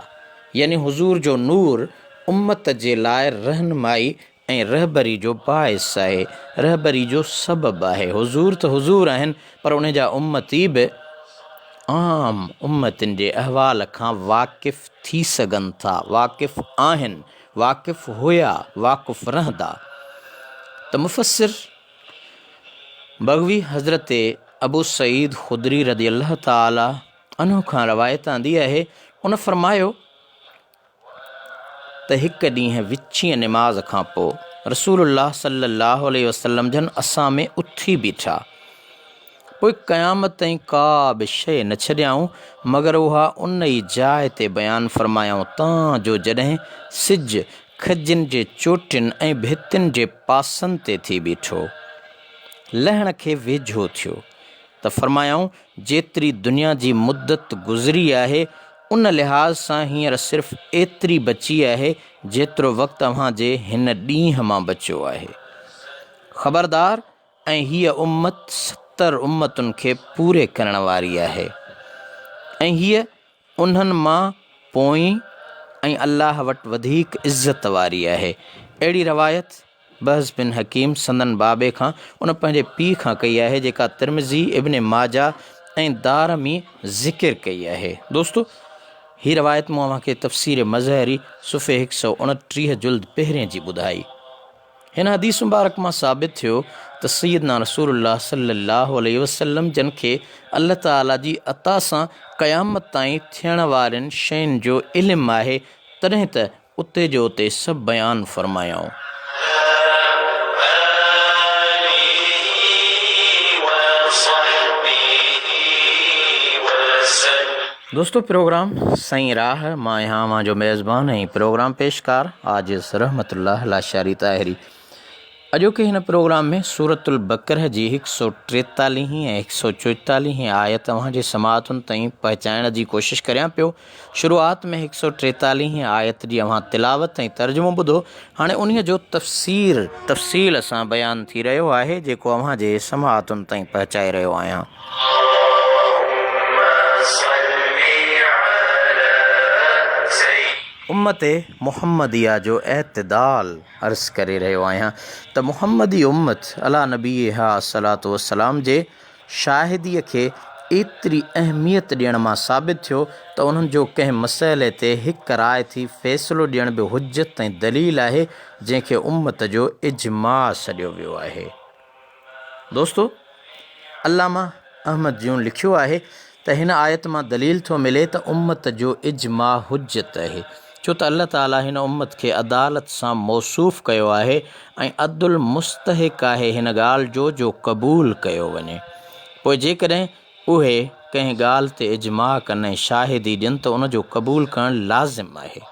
[SPEAKER 1] يعني حضور جو نور امت جي لاء رهنمائي ۽ رهبري جو باعث آهي، رهبري جو سبب آهي. حضور ته حضور آهن پر انهن جا امتي به عام امتين جي احوال کان واقف ٿي سگهن ٿا، واقف آهن، واقف هيا، واقف رهندا. ته مفسر بغوي حضرت ابو سعيد خدري رضي الله تعالٰي عنه کان روايت آندي آهي، ان فرمايو، ته هڪ ڏينهن وچينء نماز کان پوء رسول الله صلي الله عليه وسلم جن اسان ۾ اٿي بيٺا. پوء قيامت تائين ڪا به شيء نه ڇڏيائون مگر اها ان ئي جاء تي بيان فرمايائون تان جو جڏهن سج کجين جي چوٽين ۽ ڀتين جي پاسن تي ٿي بيٺو. لهڻ کي ويجهو ٿيو ته فرمايائون جيتري دنيا جي مدت گذري آهي ان لحاظ سان هينئر صرف ايتري بچي آهي جيترو وقت اوهان جي هن ڏينهن مان بچيو آهي. خبردار ۽ هيء امت 70 امتن کي پوري ڪرڻ واري آهي ۽ هيء انهن مان پوئين ۽ الله وٽ وڌيڪ عزت واري آهي. اهڙي روايت بهز بن حڪيم سندن بابي کان ان پنهنجي پيء کان ڪئي آهي جيڪا ترمذي، ابن ماجه ۽ دارمي ذڪر ڪئي آهي. دوستو! هي روايت مون اوهان کي تفسير مظهري صفحي 129 جلد پهرين جي ٻڌائي. هن حديث مبارڪ مان ثابت ٿيو ته سيدنا رسول الله صلي الله عليه وسلم جن کي الله تعالي جي عطا سان قيامت تائين ٿيڻ وارين شين جو علم آهي تڏهن ته اتي جو اتي سڀ بيان فرمايائون. دوستو پروگرام سائين راهه مان آهيان اوهان جو ميزبان ۽ پروگرام پيشڪار عاجز رحمت الله لاشاري طاهري. اڄوڪي هن پروگرام ۾ سورة البقره جي هڪ سؤ ٽيتاليهين ۽ هڪ سؤ چوئيتاليهين آيت اوهان جي سماعتن تائين پهچائڻ جي ڪوشش ڪريان پيو. شروعات ۾ هڪ سؤ ٽيتاليهين آيت جي اوهان تلاوت ۽ ترجمو ٻڌو، هاڻي انهيء جو تفسير تفصيل سان بيان ٿي رهيو آهي، جيڪو اوهان جي سماعتن تائين پهچائي رهيو آهيان.
[SPEAKER 2] اللهم صل علي سيدنا.
[SPEAKER 1] امت محمديه جو اعتدال عرض ڪري رهيو آهيان ته محمدي امت عليٰ نبيها الصلوة والسلام جي شاهديء کي ايتري اهميت ڏيڻ مان ثابت ٿيو ته انهن جو ڪنهن مسئلي تي هڪ راء ٿي فيصلو ڏيڻ به حجت ۽ دليل آهي جنهن کي امت جو اجماع سڏيو ويو آهي. دوستو! علامه احمد جون لکيو آهي ته هن آيت مان دليل ٿو ملي ته امت جو اجماع حجت آهي، ڇو ته الله تعاليٰ هن امت کي عدالت سان موصوف ڪيو آهي ۽ عدل مستحق آهي هن ڳالهه جو جو قبول ڪيو وڃي. پوء جيڪڏهن اهي ڪنهن ڳالهه تي اجماع ڪن ۽ شاهدي ڏين ته ان جو قبول ڪرڻ لازم آهي.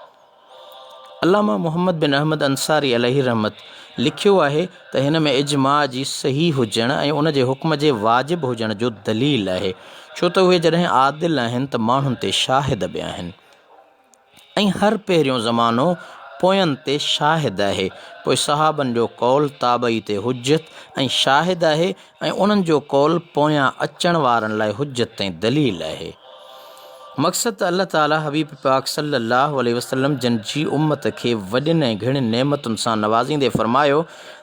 [SPEAKER 1] علامه محمد بن احمد انصاري عليه الرحمت لکيو آهي ته هن ۾ اجماع جي صحيح هجڻ ۽ ان جي حڪم جي واجب هجڻ جو دليل آهي، ڇو ته اهي جڏهن عادل آهن ته ماڻهن تي شاهد به آهن ۽ هر پهريون زمانو پوين تي شاهد آهي، پوء صحابن جو قول تابعي تي حجت ۽ شاهد آهي ۽ انهن جو قول پويان اچڻ وارن لاء حجت ۽ دليل آهي. مقصد ته الله تعاليٰ حبيب پاڪ صلّي اللّٰه عليه وسلّم جن جي امّت کي وڏين ۽ گهڻين نعمتن سان نوازيندي فرمايو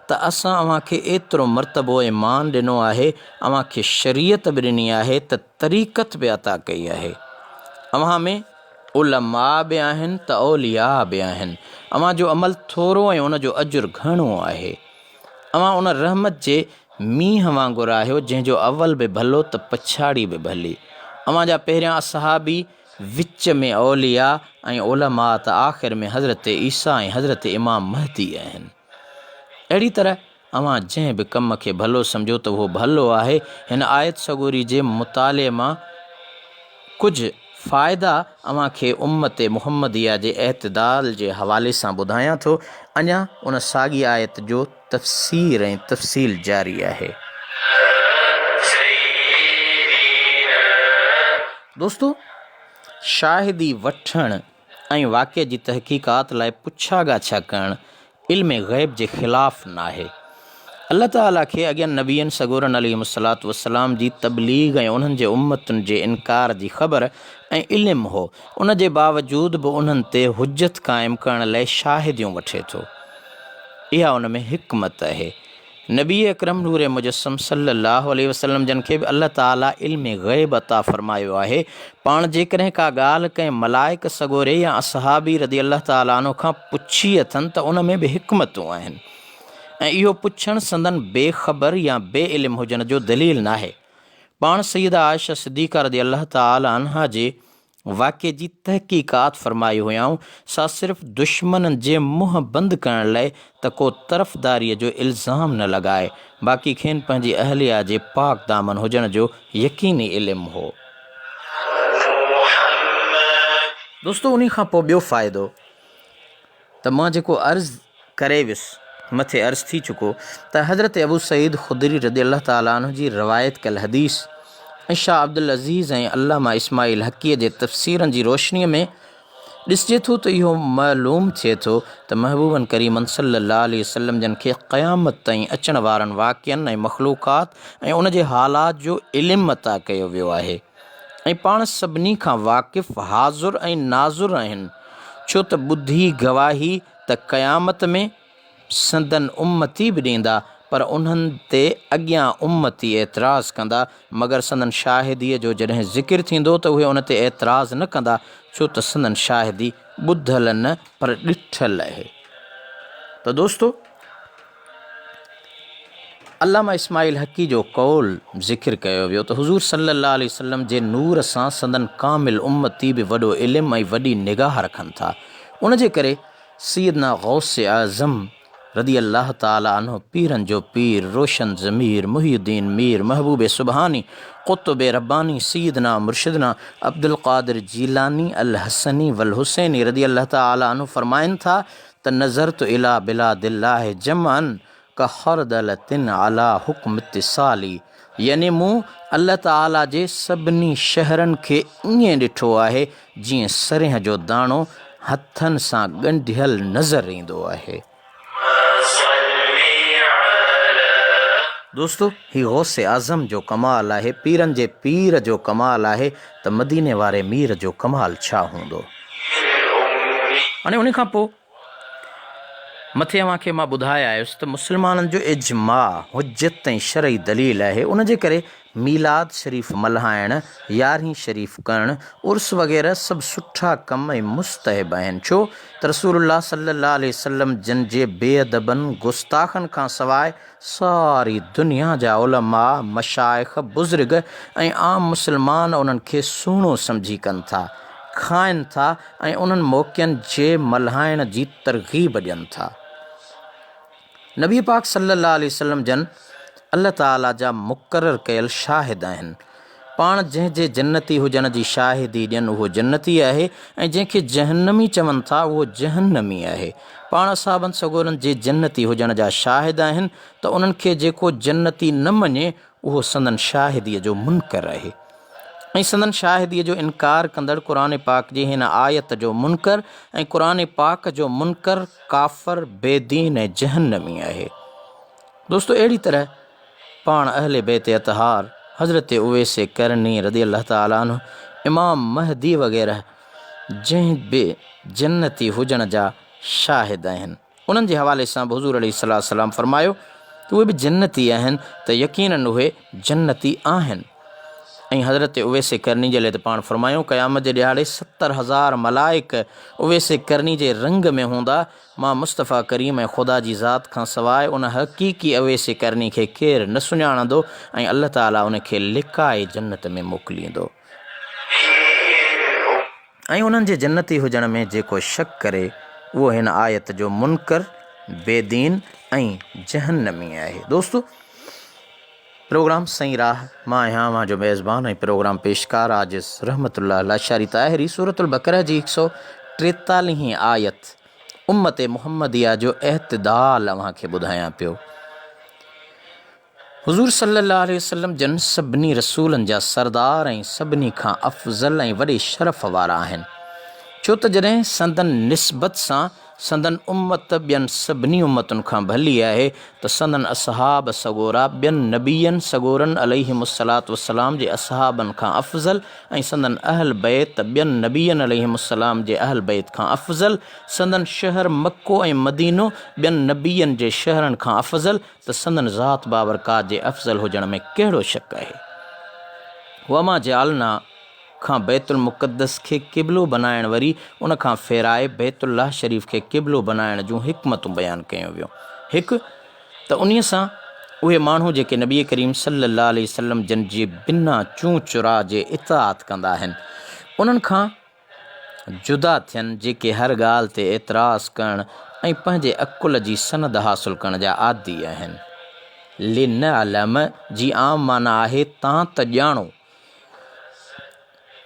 [SPEAKER 1] ته اسان اوهان کي ايترو مرتبو ۽ مان ڏنو آهي، اوهان کي شريعت به ڏني آهي ته طريقت به عطا ڪئي آهي. اوهان ۾ علماء به آهن ته اولياء به آهن. اوهان جو عمل ٿورو ۽ ان جو اجر گهڻو آهي. اوهان ان رحمت جي مينهن وانگر آهيو جنهن جو اول به ڀلو ته پڇاڙي به ڀلي. اوهان جا پهريان اصحابي، وچ ۾ اولياء ۽ علماء ته آخر ۾ حضرت عيسيٰ ۽ حضرت امام مهدي آهن. اهڙي طرح اوهان جنهن به ڪم کي ڀلو سمجهو ته اهو ڀلو آهي. هن آيت سڳوري جي مطالعي مان ڪجهه فائدا اوهان کي امت محمديه جي اعتدال جي حوالي سان ٻڌايان ٿو، اڃا ان ساڳي آيت جو تفسير ۽ تفصيل جاري آهي. دوستو! شاهدي وٺڻ ۽ واقعي جي تحقيقات لاء پڇا ڳاڇا ڪرڻ علم غيب جي خلاف ناهي. الله تعاليٰ کي اڳين نبين سڳورن عليهم الصلوة والسلام جي تبليغ ۽ انهن جي امتن جي انڪار جي خبر ۽ علم هو، ان جي باوجود به انهن تي حجت قائم ڪرڻ لئه شاهديون وٺي ٿو. اها ان ۾ حڪمت اهي. نبي اڪرم نور مجسم صلّي اللّٰه عليه وسلّم جن کي به الله تعاليٰ علم غيب عطا فرمايو آهي، پاڻ جيڪڏهن ڪا ڳالهه ڪنهن ملائڪ سڳوري يا اصحابي رضي الله تعاليٰ عنه کان پڇي اٿن ته ان ۾ به حڪمتون آهن ۽ اهو پڇڻ سندن بي خبر يا بي علم هجڻ جو دليل ناهي. پاڻ سيده عائشه صديقه رضي الله تعاليٰ عنها جي واقعي جي تحقيقات فرمائي هيائون، سا صرف دشمنن جي منهن بند ڪرڻ لئه ته ڪو طرفداريء جو الزام نه لڳائي، باقي کين پنهنجي اهليه جي پاڪ دامن هجڻ جو يقيني علم هو. دوستو انهي کان پوء ٻيو فائدو ته مان جيڪو عرض ڪري ويس، مٿي عرض ٿي چڪو ته حضرت ابو سعيد خدري رضي الله تعالٰي عنه جي روايت ڪيل حديث ۽ شاهه عبدالعزيز ۽ علامه اسماعيل حقيء جي تفسيرن جي روشنيء ۾ ڏسجي ٿو ته اهو معلوم ٿئي ٿو ته محبوبن ڪريمن صلّي الله عليه وسلّم جن کي قيامت تائين اچڻ وارن واقعن ۽ مخلوقات ۽ ان جي حالات جو علم عطا ڪيو ويو آهي ۽ پاڻ سڀني کان واقف، حاضر ۽ ناظر آهن، ڇو ته ٻڌي گواهي ته قيامت ۾ سندن امتي به ڏيندا، پر انهن تي اڳيان امتي اعتراض ڪندا، مگر سندن شاهديء جو جڏهن ذڪر ٿيندو ته اهي ان تي اعتراض نه ڪندا، ڇو ته سندن شاهدي ٻڌل نه پر ڏٺل اهي. ته دوستو! علامه اسماعيل حقي جو قول ذڪر ڪيو ويو ته حضور صلي الله عليه وسلم جي نور سان سندن ڪامل امتي به وڏو علم ۽ وڏي نگاهه رکن ٿا ان جي ڪري سيدنا غوث اعظم رضي الله تعالٰي عنه پيرن جو پير روشن ضمير محي الدين مير محبوب سبحاني قطب رباني سيدنا مرشدنا عبدالقادر جيلاني الحسني والحسيني رضي الله تعالٰي عنه فرمائن ٿا ته نظرت الي بلاد الله جمعا ڪخردلة علي حڪم اتصالي يعني مون الله تعاليٰ جي سڀني شهرن کي ائين ڏٺو آهي جيئن سرينهن جو داڻو هٿن سان ڳنڍيل نظر ايندو آهي. دوستو هي غوث اعظم جو ڪمال آهي، پيرن جي پير جو ڪمال آهي ته مديني واري مير جو ڪمال ڇا هوندو. هاڻي ان کان پوء مٿي اوهان کي مان ٻڌائي آيس ته مسلمانن جو اجماع حجت ۽ شرعي دليل آهي ان جي ڪري ميلاد شريف ملهائڻ، يارهين شريف ڪرڻ، عرس وغيره سڀ سٺا ڪم ۽ مستحب آهن ڇو ته رسول الله صلي الله عليه وسلم جن جي بي ادبن گستاخن کان سواء ساري دنيا جا علماء، مشائخ، بزرگ ۽ عام مسلمان انهن کي سهڻو سمجهي ڪن ٿا، کائن ٿا ۽ انهن موقعن جي ملهائڻ جي ترغيب ڏين ٿا. نبي پاڪ صلي الله عليه وسلم جن الله تعالي جا مقرر ڪيل شاهد آهن. پاڻ جنهن جي جنتي هجڻ جي شاهدي ڏين اهو جنتي آهي ۽ جنهن کي جهنمي چون ٿا اهو جهنمي آهي. پاڻ اصحابن سڳورن جي جنتي هجڻ جا شاهد آهن ته انهن کي جيڪو جنتي نه مڃي اهو سندن شاهديء جو منڪر آهي ۽ سندن شاهديء جو انڪار ڪندڙ قرآن پاڪ جي هن آيت جو منڪر ۽ قرآن پاڪ جو منڪر ڪافر، بي دين ۽ جهنمي آهي. دوستو اهڙي طرح پاڻ اهل بيت اطهار حضرت اويس قرني رضي الله تعالٰي عنه، امام مهدي وغيره جنهن به جنتي هجڻ جا شاهد آهن. انهن جي حوالي سان به حضور عليه الصلوة والسلام فرمايو ته اهي به جنتي آهن ته يقيناً اهي جنتي آهن ۽ حضرت اويس قرني جي لاء ته پاڻ فرمايو قيامت جي ڏهاڙي 70,000 ملائڪ اويس قرني جي رنگ ۾ هوندا مان مصطفيٰ ڪريم ۽ خدا جي ذات کان سواء ان حقيقي اويس قرني کي ڪير نه سڃاڻندو ۽ الله تعاليٰ ان کي لڪائي جنت ۾ موڪليندو. ۽ انهن جي جنتي هجڻ ۾ جيڪو شڪ ڪري اهو هن آيت جو منڪر، بي دين ۽ جهنمي آهي. دوستو! پروگرام سئين راهه مان آهيان اوهان جو ميزبان ۽ پروگرام پيشڪار عاجز رحمت الله لاشاري طاهري سورة البقره جي هڪ سئو ٽيتاليهين آيت امت محمديه جو اعتدال اوهان کي ٻڌايان پيو. حضور صلي الله عليه وسلم جن سڀني رسولن جا سردار ۽ سڀني کان افضل ۽ وڏي شرف وارا آهن، ڇو ته جڏهن سندن نسبت سان سندن امت ٻين سڀني امتن کان ڀلي آهي ته سندن اصحاب سڳورا ٻين نبين سڳورن عليهم الصلوة والسلام جي اصحابن کان افضل ۽ سندن اهل بيت ٻين نبين عليهم السلام جي اهل بيت کان افضل، سندن شهر مڪو ۽ مدينو ٻين نبين جي شهرن کان افضل ته سندن ذات بابرڪات جي افضل هجڻ ۾ ڪهڙو شڪ آهي؟ وما جعلنا کان بيت المقدس کي قبلو بنائڻ وري ان کان ڦيرائي بيت الله شريف کي قبلو بنائڻ جون حڪمتون بيان ڪيون ويون. هڪ ته انهي سان اهي ماڻهو جيڪي نبي ڪريم صلي الله عليه وسلم جن جي بنا چون چرا جي اطاعت ڪندا آهن انهن کان جدا ٿين جيڪي هر ڳالهه تي اعتراض ڪرڻ ۽ پنهنجي عقل جي سند حاصل ڪرڻ جا عادي آهن. لنعلم جي عام معنيٰ آهي تان ته ڄاڻو.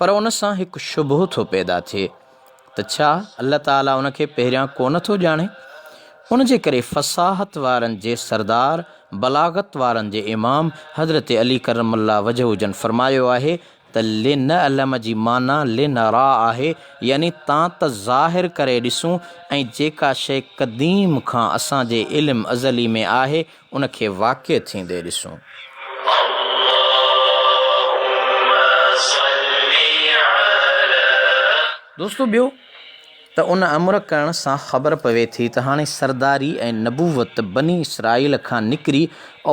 [SPEAKER 1] پر ان سان هڪ شبهو ٿو پيدا ٿئي ته ڇا الله تعاليٰ ان کي پهريان ڪونه ٿو ڄاڻي؟ ان جي ڪري فصاحت وارن جي سردار، بلاغت وارن جي امام حضرت علي ڪرم الله وجهه جن فرمايو آهي ته لنعلم جي معنيٰ لنريٰ آهي يعني تان ته ظاهر ڪري ڏسون ۽ جيڪا شيء قديم کان اسان جي علم ازلي ۾ آهي ان کي واقع ٿيندي ڏسون.
[SPEAKER 2] اللهم صل علي.
[SPEAKER 1] دوستو ٻيو ته ان امر ڪرڻ سان خبر پوي ٿي ته هاڻي سرداري ۽ نبوت بني اسرائيل کان نڪري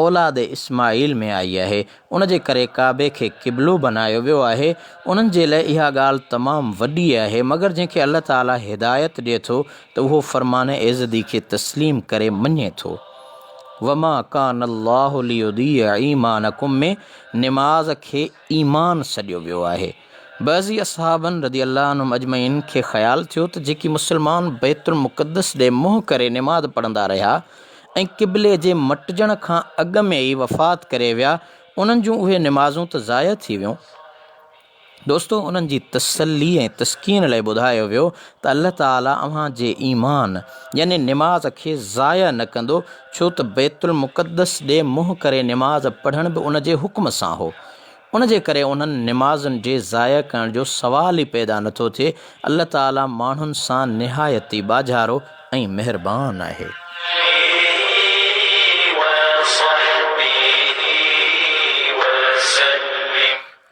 [SPEAKER 1] اولاد اسماعيل ۾ آئي آهي، ان جي ڪري ڪعبي کي قبلو بنايو ويو آهي، انهن جي لئه اها ڳالهه تمام وڏي آهي، مگر جنهن کي الله تعاليٰ هدايت ڏئي ٿو ته اهو فرمان ايزدي کي تسليم ڪري مڃي ٿو. وما ڪان الله ليضيع ايمانڪم ۾ نماز کي ايمان سڏيو ويو آهي. بعضي اصحابن رضي الله عنهم اجمعين کي خيال ٿيو ته جيڪي مسلمان بيت المقدس ڏي منهن ڪري نماز پڙهندا رهيا ۽ قبلي جي مٽجڻ کان اڳ ۾ ئي وفات ڪري ويا انهن جون اهي نمازون ته ضايع ٿي ويون. دوستو انهن جي تسلي ۽ تسڪين لاء ٻڌايو ويو ته الله تعالي اوهان جي ايمان يعني نماز کي ضايع نه ڪندو ڇو ته بيت المقدس ڏي منهن ڪري نماز پڙهڻ به ان جي حڪم سان هو ان جي ڪري انهن نمازن جي ضايع ڪرڻ جو سوال ئي پيدا نٿو ٿئي الله تعالي ماڻهن سان نهايت ئي ٻاجهارو ۽ مهربان آهي.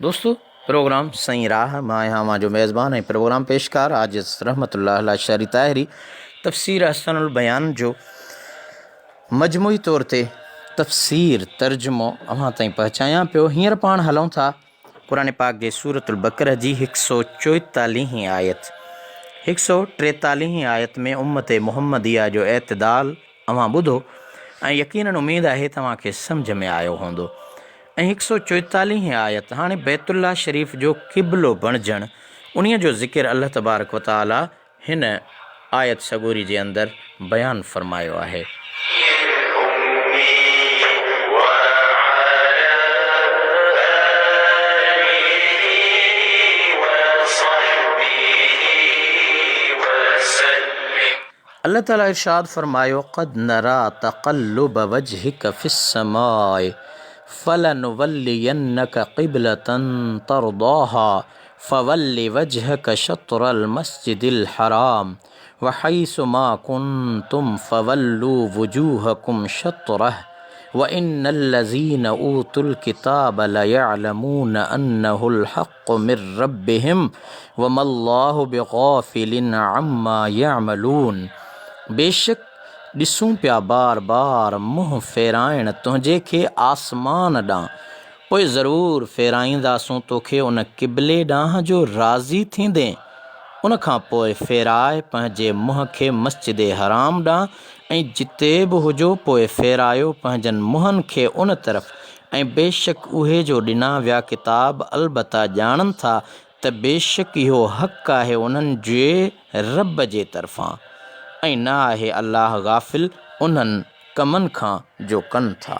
[SPEAKER 1] دوستو پروگرام سائين راهه مان آهيان اوهان جو ميزبان ۽ پروگرام پيشڪار عاجز رحمت الله لاشاري طاهري تفسير احسن البيان جو مجموعي طور تي تفسير ترجمو اوهان تائين پهچايان پيو هينئر پاڻ هلون ٿا قرآن پاڪ جي سورة البقره جي هڪ سو چوئيتاليهين آيت هڪ سو ٽيتاليهين آيت ۾ امت محمديه جو اعتدال اوهان ٻڌو ۽ يقيناً اميد آهي ته اوهان کي سمجهه ۾ آيو هوندو ۽ هڪ سؤ چوئيتاليهين آيت هاڻي بيت الله شريف جو قبلو بڻجڻ انهيء جو ذڪر الله تبارڪ و تعالي هن آيت سڳوري جي اندر بيان فرمايو آهي. الله تعالي ارشاد فرمايو، قد نري تقلب وجهک في السماء فلنولينک قبلة ترضاها فول وجهک شطر المسجد الحرام وحيث ما كنتم فولوا وجوهکم شطره وان الذين اوتوا الڪتاب ليعلمون انه الحق من ربهم وما الله بغافل عما يعملون بيشڪ ڏسون پيا بار بار منهن ڦيرائڻ تنهنجي کي آسمان ڏانهن پوء ضرور ڦيرائينداسون توکي ان قبلي ڏانهن جو راضي ٿيندين ان کان پوء ڦيراء پنهنجي منهن کي مسجد حرام ڏانهن ۽ جتي به هجو پوء ڦيرايو پنهنجن منهن کي ان طرف ۽ بيشڪ اهي جو ڏنا ويا ڪتاب البته ڄاڻن ٿا ته بيشڪ اهو حق آهي انهن جي رب جي طرفان ۽ نه آهي الله غافل انهن ڪمن کان جو ڪن ٿا.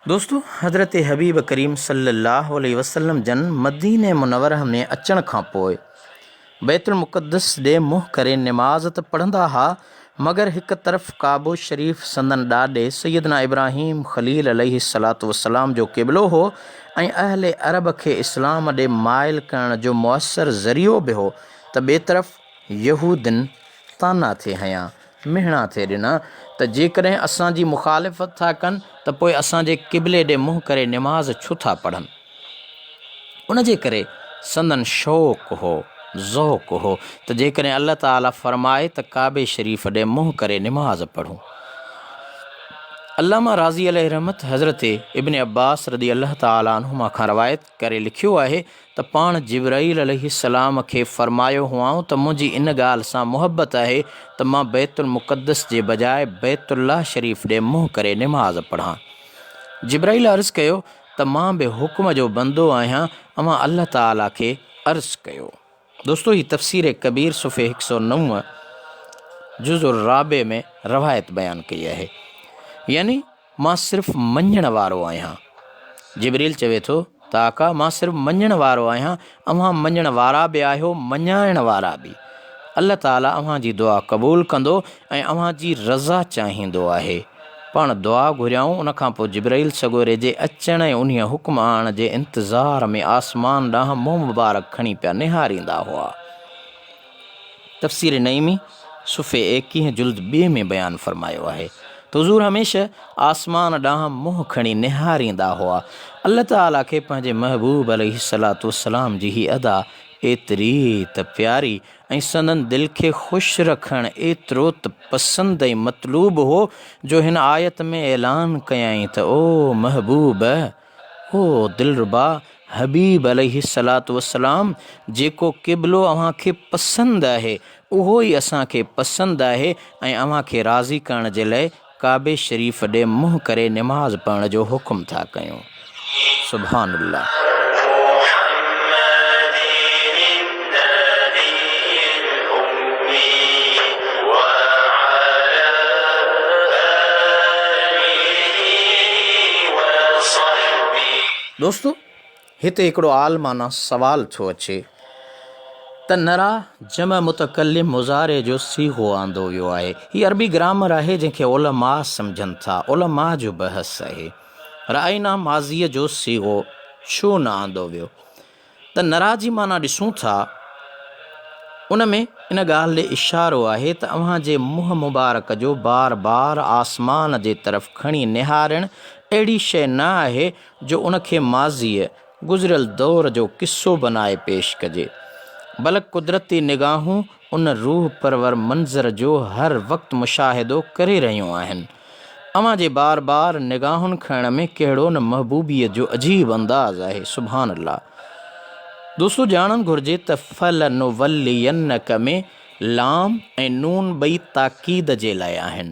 [SPEAKER 1] دوستو! حضرت حبيب ڪريم صلّي اللّٰه عليه وسلّم جن مديني منوره ۾ اچڻ کان پوء بيت المقدس ڏي منهن ڪري نماز ته پڙهندا ها مگر هڪ طرف ڪعبو شريف سندن ڏاڏي سيدنا ابراهيم خليل عليه الصلوة والسلام جو قبلو هو ۽ اهل عرب کي اسلام ڏي مائل ڪرڻ جو مؤثر ذريعو به هو ته ٻئي طرف يهودين طعنا ٿي هنيا، مهڻا ٿي ڏنا ته جيڪڏهن اسان جي مخالفت ٿا ڪن ته پوء اسان جي قبلي ڏي منهن ڪري نماز ڇو ٿا پڙهن؟ ان جي ڪري سندن شوق هو، ذوق هو ته جيڪڏهن الله تعاليٰ فرمائي ته ڪعبي شريف ڏي منهن ڪري نماز پڙهون. علامه رازي عليه رحمت حضرت ابن عباس رضي الله تعاليٰ عنهما کان روايت ڪري لکيو آهي ته پاڻ جبرائيل عليه السلام کي فرمايو هئائون ته منهنجي ان ڳالهه سان محبت آهي ته مان بيت المقدس جي بجاء بيت الله شريف ڏي منهن ڪري نماز پڙهان. جبرائيل عرض ڪيو ته مان به حڪم جو بندو آهيان اوهان الله تعاليٰ کي عرض ڪيو. دوستو هي تفسير ڪبير صفحي 109 جزء الرابع ۾ روايت بيان ڪئي آهي. يعني مان صرف مڃڻ وارو آهيان. جبرئيل چوي ٿو ته آقا مان صرف مڃڻ وارو آهيان، اوهان مڃڻ وارا به آهيو، مڃائڻ وارا به. الله تعاليٰ اوهان جي دعا قبول ڪندو ۽ اوهان جي رضا چاهيندو آهي. پاڻ دعا گهريائون، ان کان پوء جبرئيل سڳوري جي اچڻ ۽ انهيء حڪم آڻڻ جي انتظار ۾ آسمان ڏانهن منهن مبارڪ کڻي پيا نهاريندا هئا. تفسير نعيمي صفحي ايڪيهه جلد ٻئي ۾ بيان فرمايو آهي ته حضور هميشه آسمان ڏانهن منهن کڻي نهاريندا هئا. الله تعاليٰ کي پنهنجي محبوب عليه الصلوة والسلام جي هي ادا ايتري ته پياري ۽ سندن دل کي خوش رکڻ ايترو ته پسند ۽ مطلوب هو جو هن آيت ۾ اعلان ڪيائين ته او محبوب! او دلربا حبيب عليه الصلوة والسلام جيڪو قبلو اوهان کي پسند آهي اهو ئي اسان کي پسند آهي ۽ اوهان کي راضي ڪرڻ جي لئه ڪعبي شريف ڏي منهن ڪري نماز پڙهڻ جو حڪم ٿا ڪيون. سبحان الله.
[SPEAKER 2] محمد النبي الأمي.
[SPEAKER 1] دوستو هتي هڪڙو عالمانه سوال ٿو اچي ته نرا جمع متڪلم مضارع جو صيغو آندو ويو آهي. هي عربي گرامر آهي جنهن کي علماء سمجهن ٿا. علماء جو بحث آهي. رأينا ماضيء جو صيغو ڇو نه آندو ويو؟ ته نرا جي معنيٰ ڏسون ٿا، ان ۾ ان ڳالهه ڏي اشارو آهي ته اوهان جي منهن مبارڪ جو بار بار آسمان جي طرف کڻي نهارڻ اهڙي شيء نه آهي جو ان کي ماضيء، گذريل دور، جو قصو بنائي پيش ڪجي. بلڪ قدرتي نگاهون ان روح پرور منظر جو هر وقت مشاهدو ڪري رهيون آهن. اوهان جي بار بار نگاهن کڻڻ ۾ ڪهڙو نه محبوبيت جو عجيب انداز آهي. سبحان الله. دوستو ڄاڻڻ گهرجي ته فلنولينک ۾ لام ۽ نون ٻئي تاڪيد جي لاء آهن.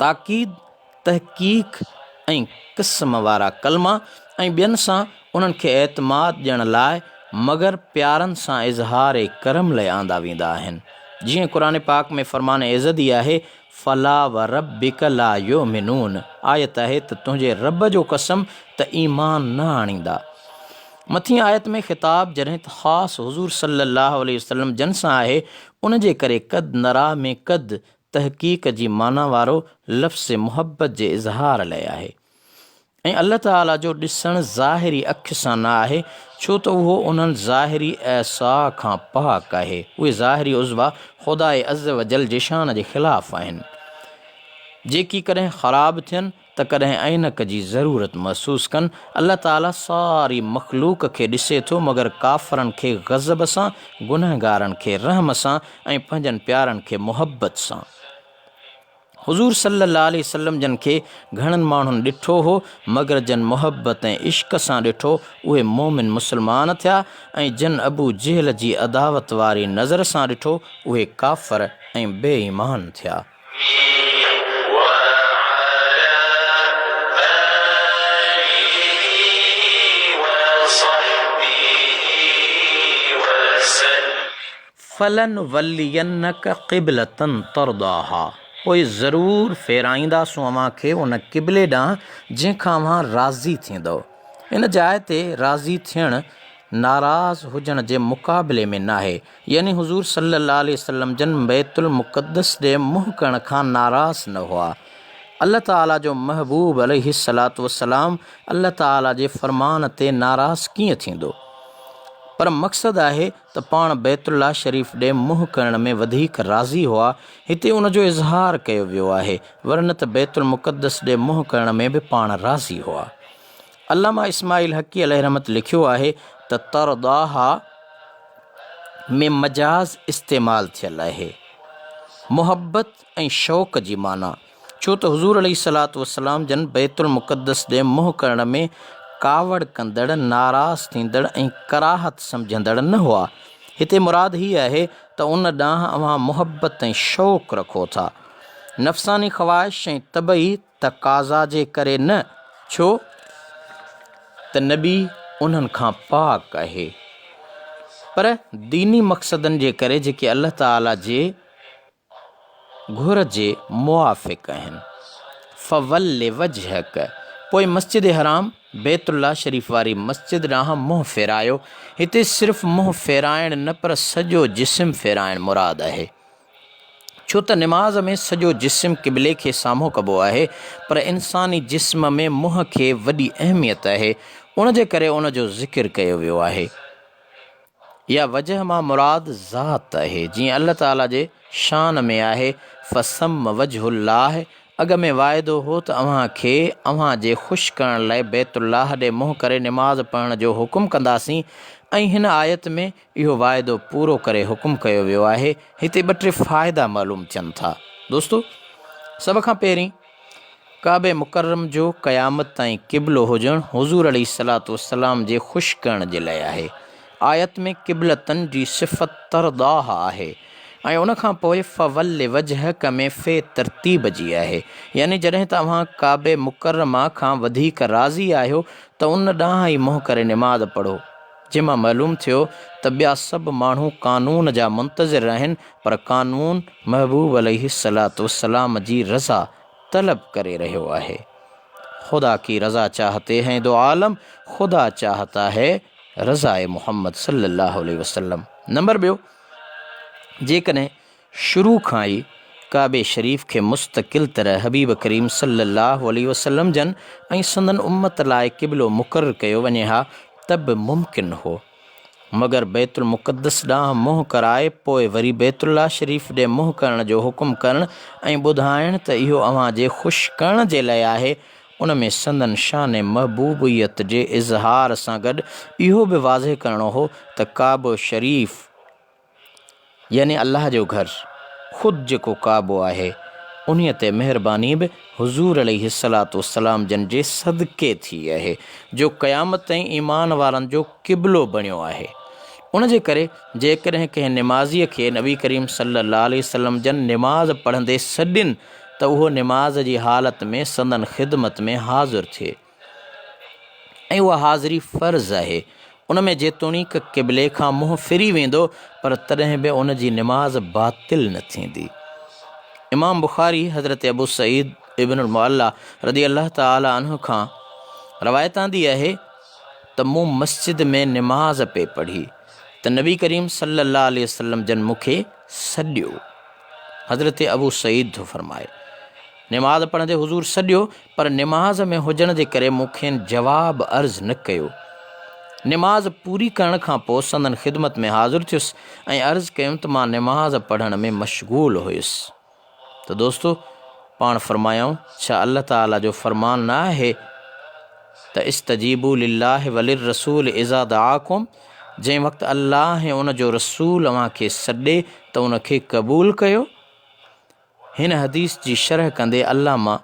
[SPEAKER 1] تاڪيد تحقيق ۽ قسم وارا ڪلما ۽ ٻين سان انهن کي اعتماد ڏيڻ لاء مگر پيارن سان اظهار ڪرم لئه آندا ويندا آهن. جيئن قرآن پاڪ ۾ فرمان ايزدي آهي، فلا وربک لا يؤمنون آيت آهي ته تنهنجي رب جو قسم ته ايمان نه آڻيندا. مٿين آيت ۾ خطاب جڏهن ته خاص حضور صلي الله عليه وسلم جن سان آهي ان جي ڪري قد نريٰ ۾ قد تحقيق جي معنيٰ وارو لفظ محبت جي اظهار لئه آهي ۽ الله تعاليٰ جو ڏسڻ ظاهري اک سان نه آهي ڇو ته اهو انهن ظاهري اعصاء کان پاڪ آهي، اهي ظاهري عضوا خداء عزّوجلّ جي شان جي خلاف آهن، جيڪي ڪڏهن خراب ٿين ته ڪڏهن عينڪ جي ضرورت محسوس ڪن، الله تعاليٰ ساري مخلوق کي ڏسي ٿو مگر ڪافرن کي غضب سان، گنهگارن کي رحم سان ۽ پنهنجن پيارن کي محبت سان. حضور صلّي الله عليه وسلّم جن کي گهڻن ماڻهن ڏٺو هو مگر جن محبت ۽ عشق سان ڏٺو اهي مؤمن مسلمان ٿيا ۽ جن ابو جهل جي عداوت واري نظر سان ڏٺو اهي ڪافر ۽ بي ايمان ٿيا.
[SPEAKER 2] وعلى آله وصحبه وسلم.
[SPEAKER 1] فلنولينک قبلة ترضاها پوء ضرور ڦيرائينداسون اوهان کي ان قبلي ڏانهن جنهن کان اوهان راضي ٿيندؤ. ان جاء تي راضي ٿيڻ ناراض هجڻ جي مقابلي ۾ ناهي، يعني حضور صلّي الله عليه وسلّم جن بيت المقدس ڏي منهن ڪرڻ کان ناراض نه هئا. الله تعاليٰ جو محبوب عليه الصلوة والسلام الله تعاليٰ جي فرمان تي ناراض ڪيئن ٿيندو؟ پر مقصد آهي ته پاڻ بيت الله شريف ڏي منهن ڪرڻ ۾ وڌيڪ راضي هئا، هتي ان جو اظهار ڪيو ويو آهي، ورنه ته بيت المقدس ڏي منهن ڪرڻ ۾ به پاڻ راضي هئا. علامه اسماعيل حقي عليه رحمت لکيو آهي ته ترضاها ۾ مجاز استعمال ٿيل آهي. محبت ۽ شوق جي معنيٰ، ڇو ته حضور عليه الصلوة والسلام جن بيت المقدس ڏي منهن ڪرڻ ۾ ڪاوڙ ڪندڙ، ناراض ٿيندڙ ۽ ڪراهت سمجهندڙ نه هئا. هتي مراد هي آهي ته ان ڏانهن اوهان محبت ۽ شوق رکو ٿا. نفساني خواهش ۽ طبعي تقاضا جي ڪري نه، ڇو ته نبي انهن کان پاڪ آهي، پر ديني مقصدن جي ڪري جيڪي الله تعاليٰ جي گهر جي موافق آهن. فول وجهک پوء مسجد حرام، بيت الله شريف واري مسجد ڏانهن منهن ڦيرايو. هتي صرف منهن ڦيرائڻ نه پر سڄو جسم ڦيرائڻ مراد آهي. ڇو ته نماز ۾ سڄو جسم قبلي کي سامهون ڪبو آهي پر انساني جسم ۾ منهن کي وڏي اهميت آهي ان جي ڪري ان جو ذڪر ڪيو ويو آهي. يا وجه مان مراد ذات آهي جيئن الله تعالي جي شان ۾ آهي فثم وجه الله اڳ ۾ واعدو هو ته اوهان کي اوهان جي خوش ڪرڻ لاء بيت الله ڏي منهن ڪري نماز پڙهڻ جو حڪم ڪنداسين ۽ هن آيت ۾ اهو واعدو پورو ڪري حڪم ڪيو ويو آهي. هتي ٻه ٽي فائدا معلوم ٿين ٿا. دوستو! سڀ کان پهرين ڪعبي مڪرم جو قيامت تائين قبلو هجڻ حضور عليه الصلوة والسلام جي خوش ڪرڻ جي لاء آهي. آيت ۾ قبلتن جي صفت ترضاها آهي ۽ ان کان پوء فول وجهک ۾ في ترتيب جي آهي يعني جڏهن ته اوهان ڪعبي مڪرمه کان وڌيڪ راضي آهيو ته ان ڏانهن ئي منهن ڪري نماز پڙهو. جنهن مان معلوم ٿيو ته ٻيا سڀ ماڻهو قانون جا منتظر آهن پر قانون محبوب عليه الصلوة والسلام جي رضا طلب ڪري رهيو آهي. خدا ڪي رضا چاهتي هين دو عالم خدا چاهتا هي رضاء محمد صلي الله عليه وسلم. نمبر ٻيو، جيڪڏهن شروع کان ئي ڪعبي شريف کي مستقل طرح حبيب ڪريم صلي الله عليه وسلم جن ۽ سندن امت لاء قبلو مقرر ڪيو وڃي ها ته به ممڪن هو مگر بيت المقدس ڏانهن منهن ڪرائي پوء وري بيت الله شريف ڏي منهن ڪرڻ جو حڪم ڪرڻ ۽ ٻڌائڻ ته اهو اوهان جي خوش ڪرڻ جي لئه آهي ان ۾ سندن شان محبوبيت جي اظهار سان گڏ اهو به واضح ڪرڻو هو ته ڪعبو شريف يعني الله جو گهر، خود جيڪو ڪعبو آهي، انهيء تي مهرباني به حضور عليه الصلوة والسلام جن جي صدقي ٿي آهي، جو قيامت تائين ايمان وارن جو قبلو بڻيو آهي. ان جي ڪري جيڪڏهن ڪنهن نمازيء کي نبي ڪريم صلّي الله عليه وسلّم جن نماز پڙهندي سڏين ته اهو نماز جي حالت ۾ سندن خدمت ۾ حاضر ٿئي. ۽ اها حاضري فرض آهي، ان ۾ جيتوڻيڪ قبلي کان منهن ڦري ويندو پر تڏهن به ان جي نماز باطل نه ٿيندي. امام بخاري حضرت ابو سعيد ابن المعليٰ رضي الله تعالٰي عنه کان روايت آندي آهي ته مون مسجد ۾ نماز پئي پڙهي ته نبي ڪريم صلي الله عليه وسلم جن مون کي سڏيو. حضرت ابو سعيد ٿو فرمائي، نماز پڙهندي حضور سڏيو پر نماز ۾ هجڻ جي ڪري مون کين جواب عرض نه ڪيو. نماز پوري ڪرڻ کان پوء سندن خدمت ۾ حاضر ٿيس ۽ عرض ڪيم ته مان نماز پڙهڻ ۾ مشغول هيس ته دوستو! پاڻ فرمايائون، ڇا الله تعاليٰ جو فرمان نه آهي ته استجيبوا لله وللرسول اذا دعاڪم جنهن وقت الله ۽ ان جو رسول اوهان کي سڏي ته ان کي قبول ڪيو. هن حديث جي شرح ڪندي علامه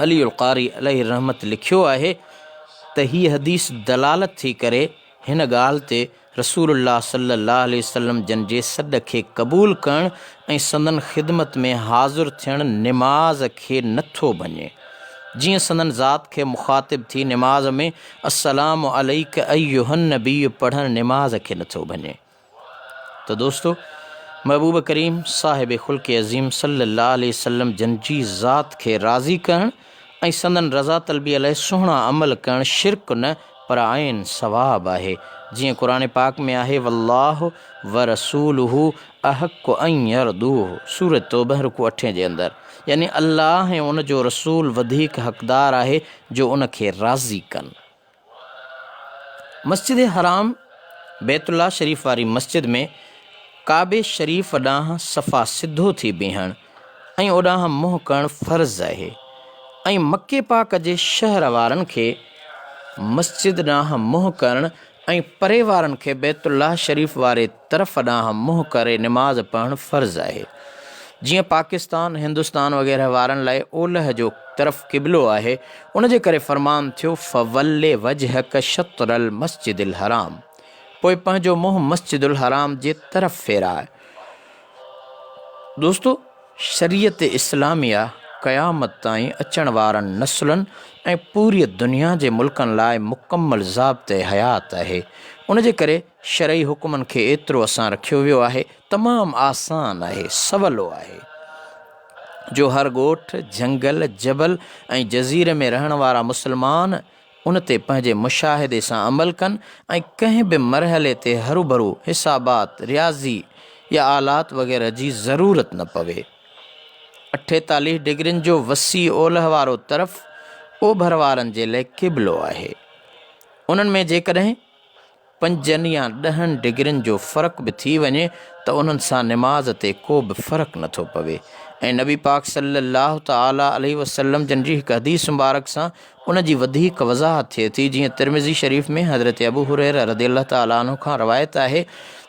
[SPEAKER 1] علي القاري عليه الرحمت لکيو آهي ته هيء حديث دلالت ٿي ڪري هن ڳالهه تي رسول الله صلي الله عليه وسلم جن جي سڏ کي قبول ڪرڻ ۽ سندن خدمت ۾ حاضر ٿيڻ نماز کي نه ٿو ڀڃي جيئن سندن ذات کي مخاطب ٿي نماز ۾ السلام عليڪ ايها النبي پڙهڻ نماز کي نه ٿو ڀڃي. ته دوستو! محبوب ڪريم صاحب خلق عظيم صلّي اللّٰه عليه وسلّم جن جي ذات کي راضي ڪرڻ ۽ سندن رضا طلبي لاء سهڻا عمل ڪرڻ شرڪ نه پر عين ثواب آهي جيئن قرآن پاڪ ۾ آهي والله ورسوله احق ان يرضوه سورة توبه رڪوع اٺين جي اندر يعني الله ۽ ان جو رسول وڌيڪ حقدار آهي جو ان کي راضي ڪن. مسجد حرام، بيت الله شريف واري مسجد ۾ ڪعبي شريف ڏانهن صفا سڌو ٿي بيهڻ ۽ اوڏانهن منهن ڪرڻ فرض آهي ۽ مڪي پاڪ جي شهر وارن کي مسجد ڏانهن منهن ڪرڻ ۽ پري وارن کي بيت الله شريف واري طرف ڏانهن منهن ڪري نماز پڙهڻ فرض آهي. جيئن پاڪستان، هندستان وغيره وارن لاء اولهه جو طرف قبلو آهي، ان جي ڪري فرمان ٿيو فول وجهک شطر المسجد الحرام پوء پنهنجو منهن مسجد الحرام جي طرف ڦيراء. دوستو! شريعت اسلاميه قيامت تائين اچڻ وارن نسلن ۽ پوريء دنيا جي ملڪن لاء مڪمل ضابطه حيات آهي. ان جي ڪري شرعي حڪمن کي ايترو اسان رکيو ويو آهي، تمام آسان آهي، سولو آهي، جو هر ڳوٺ، جهنگل، جبل ۽ جزيري ۾ رهڻ وارا مسلمان ان تي پنهنجي مشاهدي سان عمل ڪن ۽ ڪنهن به مرحلي تي هروڀرو حسابات، رياضي يا آلات وغيره جي ضرورت نه پوي. اٺيتاليهه ڊگرين جو وسيع اولهه وارو طرف اوڀر وارن جي لئه قبلو آهي. انهن ۾ جيڪڏهن. پنجن يا ڏهن ڊگرين جو فرق به ٿي وڃي ته انهن سان نماز تي ڪو به فرق نه ٿو پوي ۽ نبي پاڪ صلّي الله تعالٰي عليه وسلّم جن جي هڪ حديث مبارڪ سان ان جي وڌيڪ وضاحت ٿئي ٿي جيئن ترمذي شريف ۾ حضرت ابو هريره رضي الله تعالٰي عنه کان روايت آهي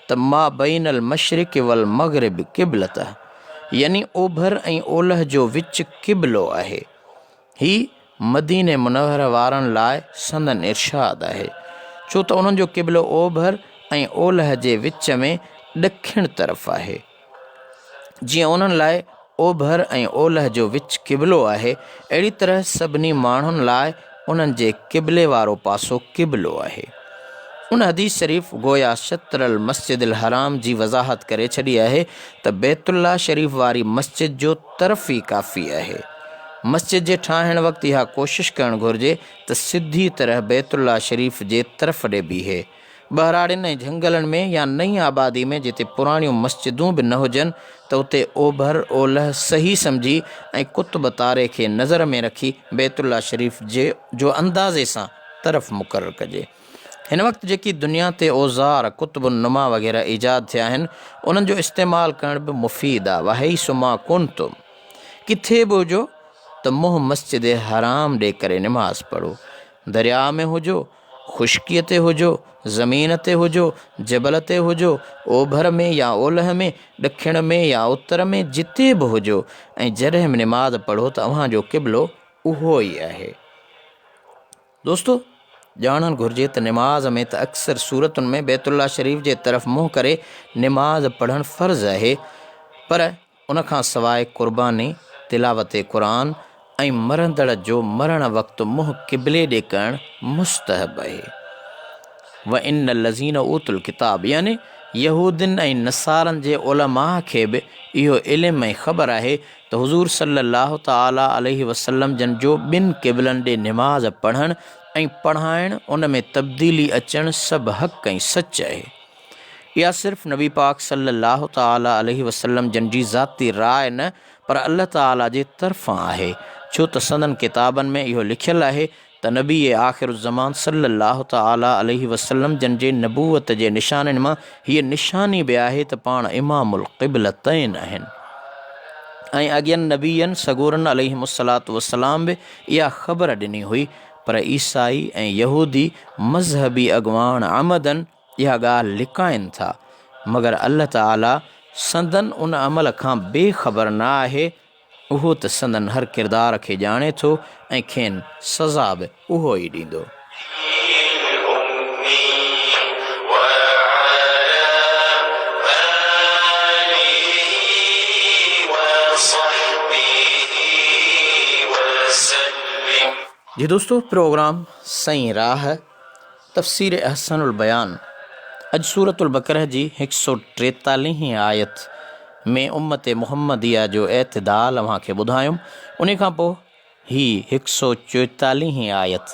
[SPEAKER 1] ته ما بين المشرق والمغرب قبلته يعني اوڀر ۽ اولهه جو وچ قبلو آهي. هي مديني منوره وارن لاء سندن ارشاد آهي، ڇو ته انهن جو قبلو اوڀر ۽ اولهه جي وچ ۾ ڏکڻ طرف آهي. جيئن انهن لاء اوڀر ۽ اولهه جو وچ قبلو آهي، اهڙي طرح سڀني ماڻهن لاء انهن جي قبلي وارو پاسو قبلو آهي. ان حديث شريف گويا شطر المسجد الحرام جي وضاحت ڪري ڇڏي آهي ته بيت الله شريف واري مسجد جو طرف ئي ڪافي آهي. مسجد جي ٺاهڻ وقت اها ڪوشش ڪرڻ گهرجي ته سڌي طرح بيت الله شريف جي طرف ڏي بيهي. ٻهراڙين ۽ جهنگلن ۾ يا نئين آبادي ۾ جتي پراڻيون مسجدون به نه هجن ته اتي اوڀر، اولهه صحيح سمجهي ۽ قطب تاري کي نظر ۾ رکي بيت الله شريف جي جو اندازي سان طرف مقرر ڪجي. هن وقت جيڪي دنيا تي اوزار، قطب النما وغيره ايجاد ٿيا آهن، انهن جو استعمال ڪرڻ به مفيد آ. وحيث ما ڪنتم. ڪٿي به هجو ته منهن مسجد حرام ڏي ڪري نماز پڙهو. درياء ۾ هجو، خشڪيء تي هجو، زمين تي هجو، جبل تي هجو، اوڀر ۾ يا اولهه ۾، ڏکڻ ۾ يا اتر ۾، جتي به هجو ۽ جڏهن به نماز پڙهو ته اوهان جو قبلو اهو ئي آهي. دوستو! ڄاڻڻ گهرجي ته نماز ۾ ته اڪثر صورتن ۾ بيت الله شريف جي طرف منهن ڪري نماز پڙهڻ فرض آهي پر ان کان سواء قرباني، تلاوت قرآن ۽ مرندڙ جو مرڻ وقت منهن قبلي ڏي ڪرڻ مستحب آهي. وان الذين اوتوا الڪتاب يعني يهودين ۽ نصارن جي علماء کي به اهو علم ۽ خبر آهي ته حضور صلّي الله تعالٰي عليه وسلّم جن جو ٻن قبلن ڏي نماز پڙهڻ ۽ پڙهائڻ ان ۾ تبديلي اچڻ سڀ حق ۽ سچ آهي. اها صرف نبي پاڪ صلّي الله تعالٰي عليه وسلّم جن جي ذاتي راء نه پر الله تعالٰي جي طرفان آهي ڇو ته سندن ڪتابن ۾ اهو لکيل آهي ته نبي آخر الزمان صلّي الله تعالٰي عليه وسلّم جن جي نبوت جي نشانين مان هيء نشاني به آهي ته پاڻ امام القبلتين آهن ۽ اڳين نبين سڳورن عليهم الصلوة والسلام به اها خبر ڏني هئي پر عيسائي ۽ يهودي مذهبي اڳواڻ عمداً اها ڳالهه لڪائن ٿا مگر الله تعالٰي سندن ان عمل کان بي خبر نه آهي اهو ته سندن هر ڪردار کي ڄاڻي ٿو ۽ کين سزا به اهو ئي ڏيندو. جي دوستو پروگرام سئين راهه تفسير احسن البيان اڄ سورة البقره جي هڪ سؤ ٽيتاليهين آيت ۾ امت محمديه جو اعتدال اوهان کي ٻڌايم انهي کان پوء هي هڪ سؤ چوئيتاليهين آيت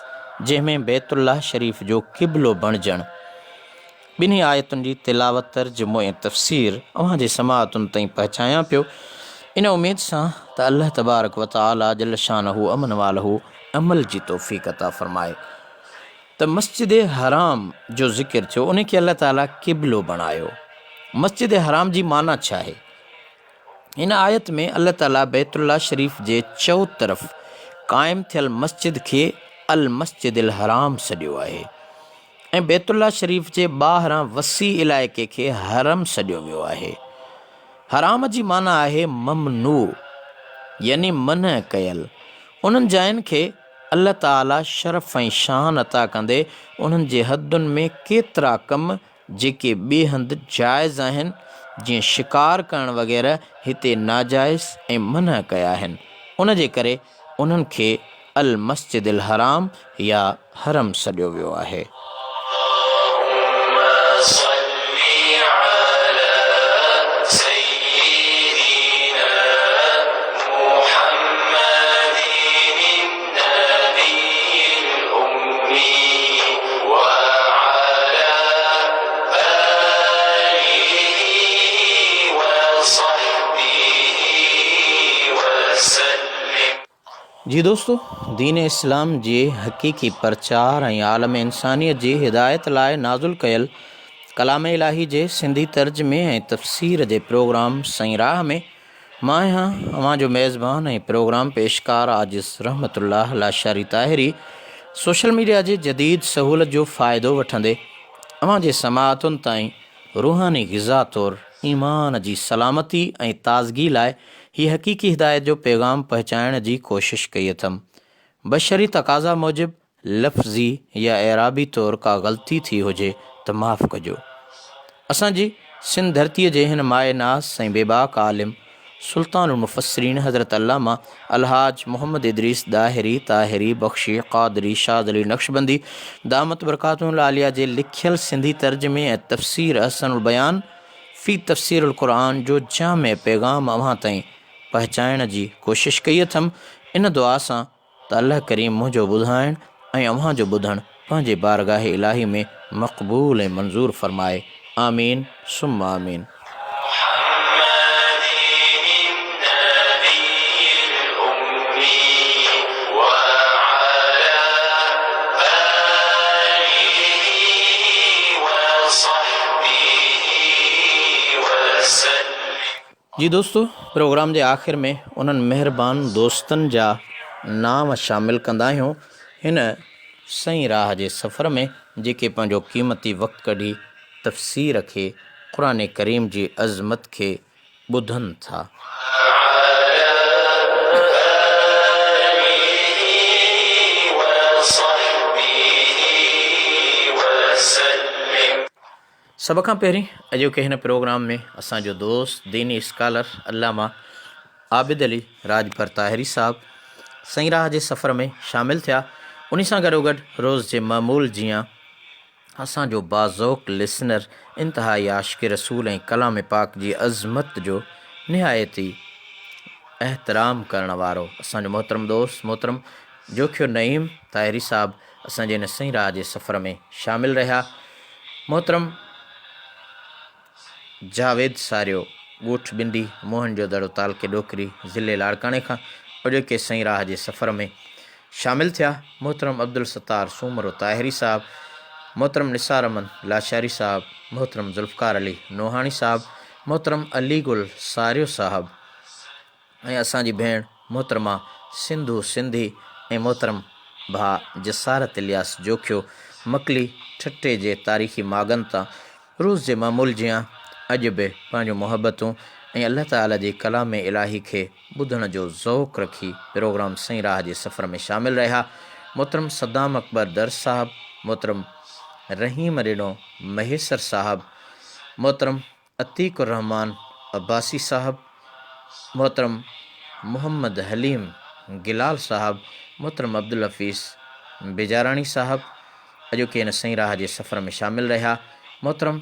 [SPEAKER 1] جنهن ۾ بيت الله شريف جو قبلو بڻجڻ ٻنهي آيتن جي تلاوت ترجمو ۽ تفسير اوهان جي سماعتن تائين پهچايان پيو ان اميد سان ته الله تبارڪ وتعالي جل شانه امن واله عمل جي توفيق عطا فرمائي. ته مسجد حرام جو ذڪر ٿيو ان کي الله تعالي قبلو بڻايو. مسجد حرام جي معنيٰ ڇا آهي؟ هن آيت ۾ الله تعالي بيت الله شريف جي چئو طرف قائم ٿيل مسجد کي المسجد الحرام سڏيو آهي ۽ بيت الله شريف جي ٻاهران وسيع علائقي کي حرم سڏيو ويو آهي. حرام جي معنيٰ آهي ممنوع يعني منع ڪيل انهن جاين کي الله تعاليٰ شرف ۽ شان عطا ڪندي انهن جي حدن ۾ ڪيترا ڪم جيڪي ٻئي هنڌ جائز آهن جيئن شڪار ڪرڻ وغيره هتي ناجائز ۽ منع ڪيا آهن ان جي ڪري انهن کي المسجد الحرام يا حرم سڏيو ويو آهي.
[SPEAKER 2] اللهم صل علي سيدنا محمد النبي الأمي وعلى آله وصحبه وسلم.
[SPEAKER 1] جي دوستو! دين اسلام جي حقيقي پرچار ۽ عالم انسانيت جي هدايت لاء نازل ڪيل ڪلام الاهي جي سنڌي ترجمي ۽ تفسير جي پروگرام سئين راهه ۾ مان آهيان اوهان جو ميزبان ۽ پروگرام پيشڪار عاجز رحمت الله لاشاري طاهري سوشل ميڊيا جي جديد سهولت جو فائدو وٺندي اوهان جي سماعتن تائين روحاني غذا طور ايمان جي سلامتي ۽ تازگي لاء هي حقيقي هدايت جو پيغام پهچائڻ جي ڪوشش ڪئي اٿم. بشري تقاضا موجب لفظي يا اعرابي طور ڪا غلطي ٿي هجي ته معاف ڪجو. اسان جي سنڌ ڌرتيء جي هن مايه ناز ۽ بيباڪ عالم سلطان المفسرين حضرت علامه الحاج محمد ادريس ڏاهري، طاهري، بخشي، قادري، شاذلي، نقشبندي دامت برڪاتهم العاليه جي لکيل سنڌي ترجمي ۽ تفسير احسن البيان في تفسير القرآن جو جامع پيغام اوهان تائين پهچائڻ جي ڪوشش ڪئي اٿم. ان دعا سان ته الله ڪريم منهنجو ٻڌائڻ ۽ اوهان جو ٻڌڻ پنهنجي بارگاهه الاهي ۾ مقبول ۽ منظور فرمائي. آمين ثم آمين.
[SPEAKER 2] محمد النبي الأمي وعلى آله وصحبه وسلم.
[SPEAKER 1] جي دوستو پروگرام جي آخر ۾ انهن مهربان دوستن جا نانء شامل ڪندا آهيون هن سئين راهه جي سفر ۾ جيڪي پنهنجو قيمتي وقت ڪڍي تفسير کي قرآن ڪريم جي عظمت کي ٻڌن ٿا. سڀ کان پهرين اڄوڪي هن پروگرام ۾ اسان جو دوست ديني اسڪالر علامه عابد علي راڄپر طاهري صاحب سئين راهه جي سفر ۾ شامل ٿيا انهي سان گڏوگڏ روز جي معمول جيان اسان جو باذوق لسنر انتهائي عاشق رسول ۽ ڪلام پاڪ جي عظمت جو نهايت ئي احترام ڪرڻ وارو اسان جو محترم دوست محترم جوکيو نعيم طاهري صاحب اسان جي هن سئين راهه جي سفر ۾ شامل رهيا. محترم جاويد ساريو، ڳوٺ ٻنڊي، موهن جو دڙو تعلقي ڏوڪري، ضلعي لاڙڪاڻي کان اڄوڪي سئين راهه جي سفر ۾ شامل ٿيا. محترم عبدالستار سومرو طاهري صاحب، محترم نثار احمد لاشاري صاحب، محترم ذوالفقار علي نوحاڻي صاحب، محترم علي گل ساريو صاحب، ۽ اسان جي ڀيڻ محترمه سنڌو سنڌي ۽ محترم ڀاء جسارت الياس جوکيو مڪلي ٺٽي جي تاريخي ماڳن تان روز جي معمول جيان اڄ به پنهنجون محبتون ۽ الله تعالي جي ڪلام الاهي کي ٻڌڻ جو ذوق رکي پروگرام سئين راهه جي سفر ۾ شامل رهيا. محترم صدام اڪبر درس صاحب، محترم رحيم ڏنو مهيسر صاحب، محترم عتيق الرحمان عباسي صاحب، محترم محمد حليم گلال صاحب، محترم عبدالحفيظ بجاراڻي صاحب اڄوڪي هن سئين راهه جي سفر ۾ شامل رهيا، محترم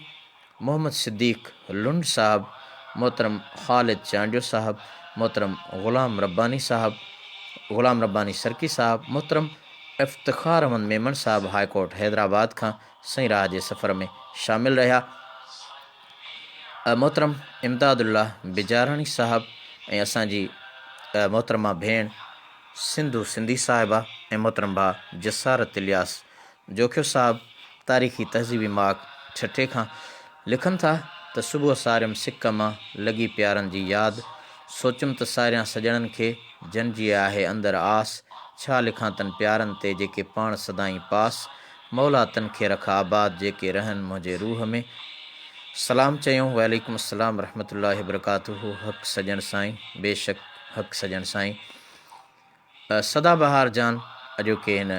[SPEAKER 1] محمد صديق لنڊ صاحب، محترم خالد چانڊيو صاحب، محترم غلام رباني صاحب، غلام رباني سرڪي صاحب، محترم افتخار احمد ميمڻ صاحب هاء ڪورٽ حيدرآباد کان سئين راهه جي سفر ۾ شامل رهيا. محترم امداد الله بجاراڻي صاحب ۽ اسان جي محترمه ڀيڻ سنڌو سنڌي صاحبه ۽ محترم ڀاء جسارت الياس جوکيو صاحب تاريخي تهذيبي ماڳ ٺٽي کان لکن ٿا ته صبح ساريم سڪ مان لڳي پيارن جي ياد سوچيم ته ساريان سڄڻن کي جن جي آهي اندر آس ڇا لکان تن پيارن تي جيڪي پاڻ سدائين پاس مولا تن کي رک آباد جيڪي رهن منهنجي روح ۾. سلام چيون وعليڪم السلام ورحمة الله وبرڪاته حق سڄڻ سائين بيشڪ حق سڄڻ سائين سدا بهار جان اڄوڪي هن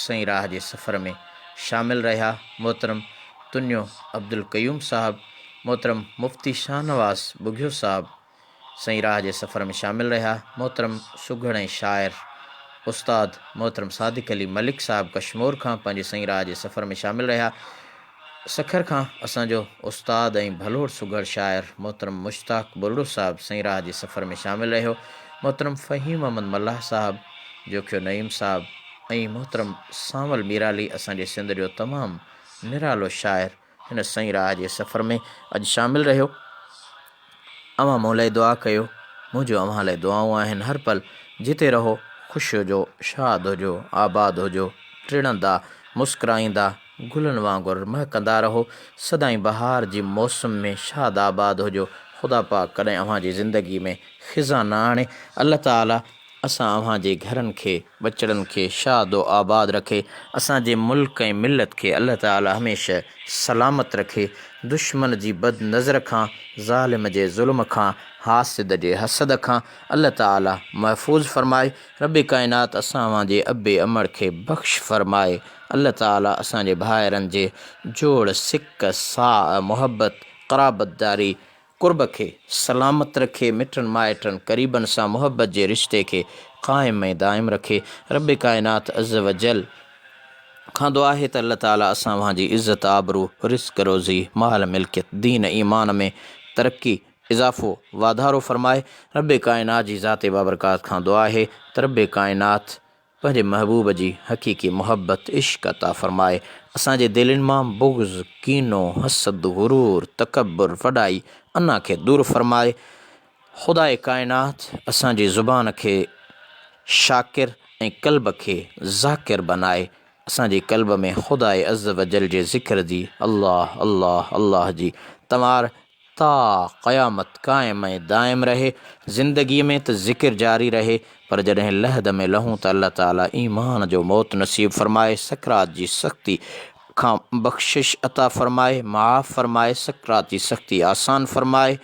[SPEAKER 1] سئين راهه جي سفر ۾ شامل رهيا محترم تنيو عبدالقيوم صاحب محترم مفتي شاهنواز ٻگهيو صاحب سائين راهه جي سفر ۾ شامل رهيا. محترم سگهڙ ۽ شاعر استاد محترم صادق علي ملڪ صاحب ڪشمور کان پنهنجي سائين راهه جي سفر ۾ شامل رهيا. سکر کان اسان جو استاد ۽ ڀلوڙ سگهڙ شاعر محترم مشتاق ٻرڙو صاحب سائين راهه جي سفر ۾ شامل رهيو. محترم فهيم احمد ملاح صاحب، جوکيو نعيم صاحب ۽ محترم سانول ميرالي اسان جي سنڌ جو تمام نرالو شاعر هن سائين راهه جي سفر ۾ اڄ شامل رهيو. اوهان مون لاء دعا ڪيو، منهنجون اوهان لاء دعائون آهن هر پل جتي رهو خوش هجو، شاد هجو، آباد هجو، ٽڙندا، مسڪرائيندا، گلن وانگر مهڪندا رهو، سدائين بهار جي موسم ۾ شاد آباد هجو، خدا پاڪ ڪڏهن اوهان جي زندگي ۾ خزان نه آڻي، الله تعالي اسان اوهان جي گهرن کي ٻچڙن کي شاد و آباد رکي، اسان جي ملڪ ۽ ملت کي الله تعالي هميشه سلامت رکي، دشمن جي بد نظر کان، ظالم جي ظلم کان، حاسد جي حسد کان الله تعالي محفوظ فرمائي، رب ڪائنات اسان اوهان جي ابي امڙ کي بخش فرمائي، الله تعالي اسان جي ڀائرن جي جوڙ، سڪ، ساء، محبت، قرابتداري، قرب کي سلامت رکي، مٽن مائٽن قريبن سان محبت جي رشتي کي قائم ۽ دائم رکي. رب ڪائنات عزّ وجل کان دعا آهي ته الله تعالي اسان اوهان جي عزت آبرو، رزق روزي، مال ملڪيت، دين ايمان ۾ ترقي اضافو، واڌارو فرمائي. رب ڪائنات جي ذات بابرڪات کان دعا آهي ته رب ڪائنات پنهنجي محبوب جي حقيقي محبت، عشق عطا فرمائي. اسان جي دلين مان بغض، ڪينو، حسد، غرور، تڪبر، وڏائي، انا کي دور فرمائي. خداء ڪائنات اسان جي زبان کي شاڪر ۽ قلب کي ذاڪر بنائي. اسان جي قلب ۾ خداء عزّوجل جي ذڪر جي الله الله الله جي تنوار تا قيامت قائم ۽ دائم رهي، زندگيء ۾ ته ذڪر جاري رهي، پر جڏهن لحد ۾ لهون ته الله تعاليٰ ايمان جو موت نصيب فرمائي، سڪرات جي سختي کان بخشش عطا فرمائي، معاف فرمائي، سڪرات جي سختي آسان فرمائي،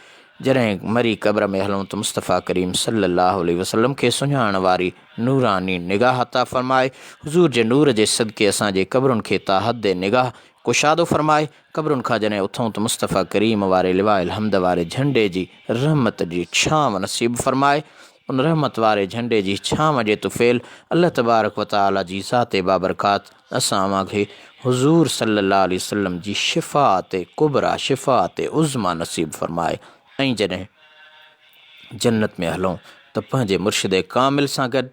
[SPEAKER 1] جڏهن مري قبر ۾ هلون ته مصطفيٰ ڪريم صلّي اللّٰه عليه وسلّم کي سڃاڻڻ واري نوراني نگاهه عطا فرمائي، حضور جي نور جي صدقي اسان جي قبرن کي تا حد نگاهه ڪشادو فرمائي، قبرن کان جڏهن اٿون ته مصطفيٰ ڪريم واري لواء الحمد واري جهنڊي جي رحمت جي ڇانو نصيب فرمائي. ان رحمت واري جهنڊي جي ڇانو جي طفيل الله تبارڪ و تعاليٰ جي ذات بابرڪات اسان اوهان کي حضور صلّي الله عليه وسلّم جي شفاعت ڪبريٰ، شفاعت عظميٰ نصيب فرمائي ۽ جڏهن جنت ۾ هلون ته پنهنجي مرشد ڪامل سان گڏ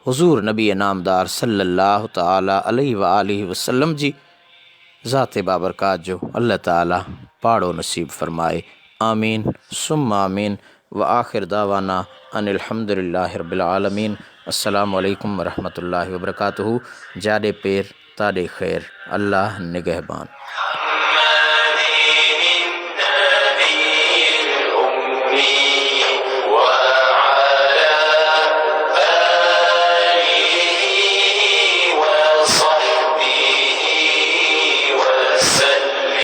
[SPEAKER 1] حضور نبي نامدار صلّي الله تعالٰي عليه واٰله وسلّم جي ذات بابرڪات جو الله تعالٰي پاڙو نصيب فرمائي آمين ثم آمين واخر دعوانا ان الحمد لله رب العالمين السلام عليڪم ورحمة الله وبرڪاته جاڏي پير تاڏي خير الله نگهبان.